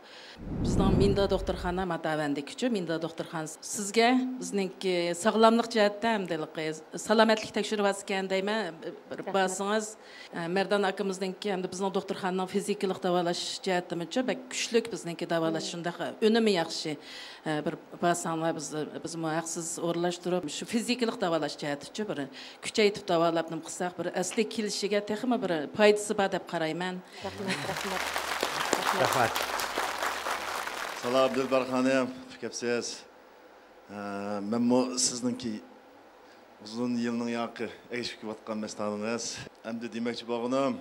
بىزنىڭ مىندا دوختۇرخانا ماتاۋەندىكىچۇ، مىندا دوختۇرخانىسى. سىزگە بىزنىڭكى ساغلاملىق جەھەتتە ھەمدە ھېلىقى سالامەتلىك تەكشۈرۈۋاتىسىكەن دەيمەن، بىر بارسىڭىز. ئە، مەردان ئاكىمىزنىڭكى ھەمدە بىزنىڭ دوختۇرخانىنىڭ فىزىكىلىق داۋالاش جەھەتتىمۇچۇ بەك كۈچلۈك بىزنىڭكى داۋالاش شۇنداق ئۈنۈمى ياخشى. ئە، بىر بارساڭلار بىز، بىزمۇ ھەقسىز ئورۇنلاشتۇرۇپ شۇ فىزىكىلىق داۋالاش جەھەتتىچۇ بىر كۈچەيتىپ داۋالاپ نېمە قىلساق بىر ئەسلىگە كېلىشىگە تېخىمۇ بىر پايدىسى بار دەپ قارايمەن. رەھمەت، رەھمەت، رەھمەت. رەھمەت. سالام دىلبەر خانىم، كەپسىز. ئە، مەنمۇ سىزنىڭكى ئۇزۇن يىلنىڭ ياقى ئەگىشىپ كېلىۋاتقان مەستانىڭىز. ئەمدى دېمەكچى بولغىنىم،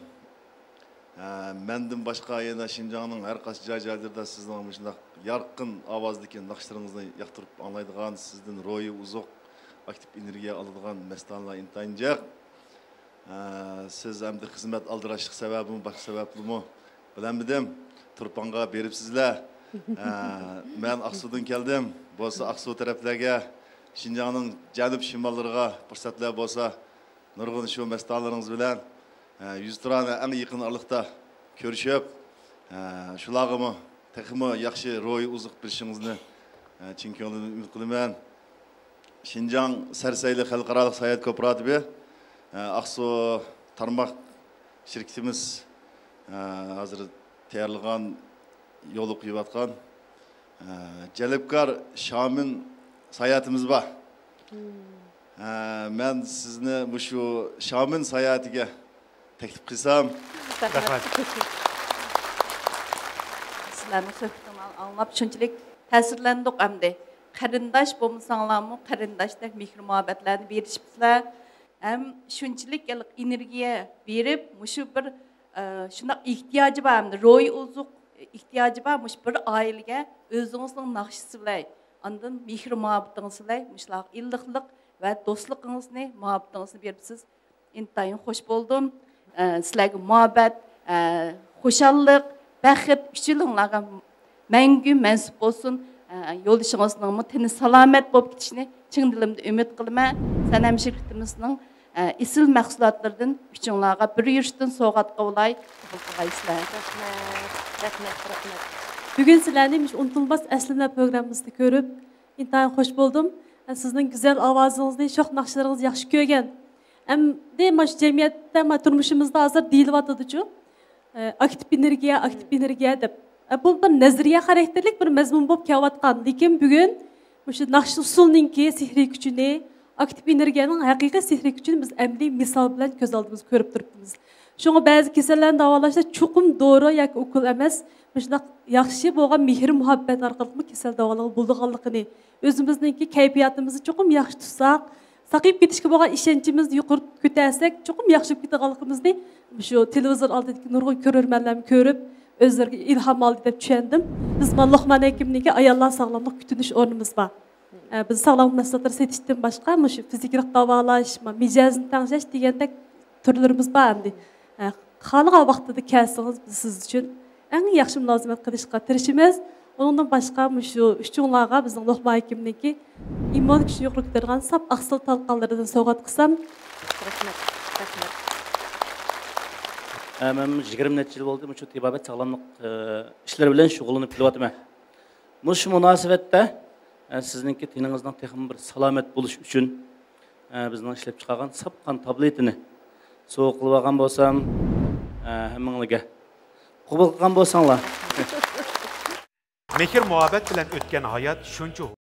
ئە، مەندىن باشقا يەنە شىنجاڭنىڭ ھەر قايسى جاي-جايلىرىدا سىزنىڭ مۇشۇنداق يارقىن ئاۋازدىكى ناخشىلىرىڭىزنى ياقتۇرۇپ ئاڭلايدىغان، سىزدىن روھىي ئوزۇق، ئاكتىپ ئېنېرگىيە ئالىدىغان مەستانىلەر ئىنتايىن جىق. ئە، سىز ئەمدى خىزمەت ئالدىراشلىق سەۋەبىمۇ، باشقا سەۋەبلىمۇ بىلەلمىدىم. تۇرپانغا بېرىپسىزلەر. ئە، مەن ئاقسۇدىن كەلدىم. بولسا ئاقسۇ تەرەپلەرگە شىنجاڭنىڭ جەنۇب شىماللىرىغا پۇرسەتلەر بولسا، نۇرغۇن شۇ مەستانىلىرىڭىز بىلەن، ئە، يۈزتۇرانە ئەڭ يېقىن ئارىلىقتا كۆرۈشۈپ، ئە، شۇلارغىمۇ تېخىمۇ ياخشى روھىي ئوزۇق بېرىشىڭىزنى، ئە، چىن كۆڭلۈمدىن ئۈمىد قىلىمەن. شىنجاڭ سەرسەيلى خەلقئارالىق ساياھەت كوپىراتىپى، ئە، ئاقسۇ تارماق شىركىتىمىز، ئە، ھازىر تەييارلىغان، يولغا قويۇۋاتقان، ئە، جەلپكار شامىن ساياھىتىمىز بار. ئە، مەن سىزنى مۇشۇ شامىن ساياھىتىگە تەكلىپ قىلسام. رەھمەت. سىلەرنىڭ سۆھبىتىڭلارنى ئاڭلاپ شۇنچىلىك تەسىرلەندۇق ئەمدى. قېرىنداش بولمىساڭلارمۇ قېرىنداشتەك مېھىر مۇھەببەتلەرنى بېرىشىپسىلەر. ھەم شۇنچىلىك ئېنېرگىيە بېرىپ، مۇشۇ بىر، ئە، شۇنداق ئېھتىياجى بار ئەمدى روھىي ئوزۇق ئېھتىياجى بار مۇشۇ بىر ئائىلىگە ئۆزىڭىزنىڭ ناخشىسى بىلەن، ئاندىن مېھىر مۇھەببىتىڭىز بىلەن مۇشۇلارغا ئىللىقلىق ۋە دوستلۇقىڭىزنى، مۇھەببىتىڭىزنى بېرىپسىز. ئىنتايىن خوش بولدۇم. ئە، سىلەرگە مۇھەببەت، ئە، خۇشاللىق، بەخت ئۈچىلىڭلارغا مەڭگۈ مەنسۇپ بولسۇن. ئە، يولدىشىڭىزنىڭمۇ تېنى سالامەت بولۇپ كېتىشىنى چىن دىلىمدىن ئۈمىد قىلىمەن. سەنەم شىركىتىمىزنىڭ ئە، ئېسىل مەھسۇلاتلىرىدىن ئۈچۈڭلارغا بىر يۈرۈشتىن سوۋغات قىلىۋالاي، قوبۇل قىلغايسىلەر. رەھمەت، رەھمەت، رەھمەت. بۈگۈن سىلەرنى مۇشۇ ئۇنتۇلماس ئەسلىمىلەر پروگراممىسىنى كۆرۈپ، ئىنتايىن خۇش بولدۇم. سىزنىڭ گۈزەل ئاۋازىڭىزنى، شوخ ناخشىلىرىڭىزنى ياخشى كۆرگەن. ئەمدى مانا شۇ جەمئىيەتتە، مانا تۇرمۇشىمىزدا ھازىر دېيىلىۋاتىدۇچۇ، ئە، ئاكتىپ ئېنېرگىيە، ئاكتىپ ئېنېرگىيە دەپ. ئە، بۇ بىر نەزەرىيە خاراكتېرلىك بىر مەزمۇن بولۇپ كېلىۋاتقان. لېكىن بۈگۈن مۇشۇ ناخشا ئۇسسۇلنىڭكى سېھرىي كۈچىنى، ئاكتىپ ئېنېرگىيەنىڭ ھەقىقىي سېھرىي كۈچىنى بىز ئەمەلىي مىسال بىلەن كۆز ئالدىمىزغا كۆرۈپ تۇرۇپتىمىز. شۇڭا بەزى كېسەللەرنى داۋالاشتا چوقۇم دورا ياكى ئوكۇل ئەمەس، مۇشۇنداق ياخشى بولغان مېھىر-مۇھەببەت ئارقىلىقمۇ كېسەل داۋالىغىلى بولىدىغانلىقىنى، ئۆزىمىزنىڭكى كەيپىياتىمىزنى چوقۇم ياخشى تۇتساق، ساقىيىپ كېتىشكە بولغان ئىشەنچىمىزنى يۇقىرى كۆتەرسەك، چوقۇم ياخشى بولۇپ كېتىدىغانلىقىمىزنى مۇشۇ تېلېۋىزور ئالدىدىكى نۇرغۇن كۆرۈرمەنلەرمۇ كۆرۈپ، ئۆزلىرىگە ئىلھام ئالدى دەپ چۈشەندىم. بىز مانا لوقمان ھېكىمنىڭكى ئاياللار ساغلاملىق كۈتۈنۈش ئورنىمىز بار. ئە، بىز ساغلاملىق مەھسۇلاتلىرى سېتىشتىن باشقا مۇشۇ فىزىكىلىق داۋالاش، ما-، مىجەزنى تەڭشەش دېگەندەك تۈرلىرىمىز بار ئەمدى. ئە، خالىغان ۋاقتىدا كەلسىڭىز، بىز سىز ئۈچۈن ئەڭ ياخشى مۇلازىمەت قىلىشقا تىرىشىمىز. ئۇنىڭدىن باشقا مۇشۇ ئۈچۈڭلارغا بىزنىڭ لوقمان ھېكىمنىڭكى ئىممۇن كۈچىنى يۇقىرى كۆتۈرىدىغان ساپ ئاقسىل تالقانلىرىدىن سوۋغات قىلسام. رەھمەت، رەھمەت. ئە، مەن يىگىرمە نەچچە يىل بولدى مۇشۇ تېبابەت ساغلاملىق، ئە، ئىشلىرى بىلەن شۇغۇللىنىپ كېلىۋاتىمەن. مۇشۇ مۇناسىۋەتتە، ئە، سىزنىڭكى تېنىڭىزنىڭ تېخىمۇ بىر سالامەت بولۇشى ئۈچۈن، ئە، بىزنىڭ ئىشلەپ چىقارغان ساپ قان تابلېتىنى سوۋغا قىلىپ ئالغان بولسام، ئە، ھەممىڭلارگە قوبۇل قىلغان بولساڭلار. مېھىر-مۇھەببەت بىلەن ئۆتكەن ھايات شۇنچە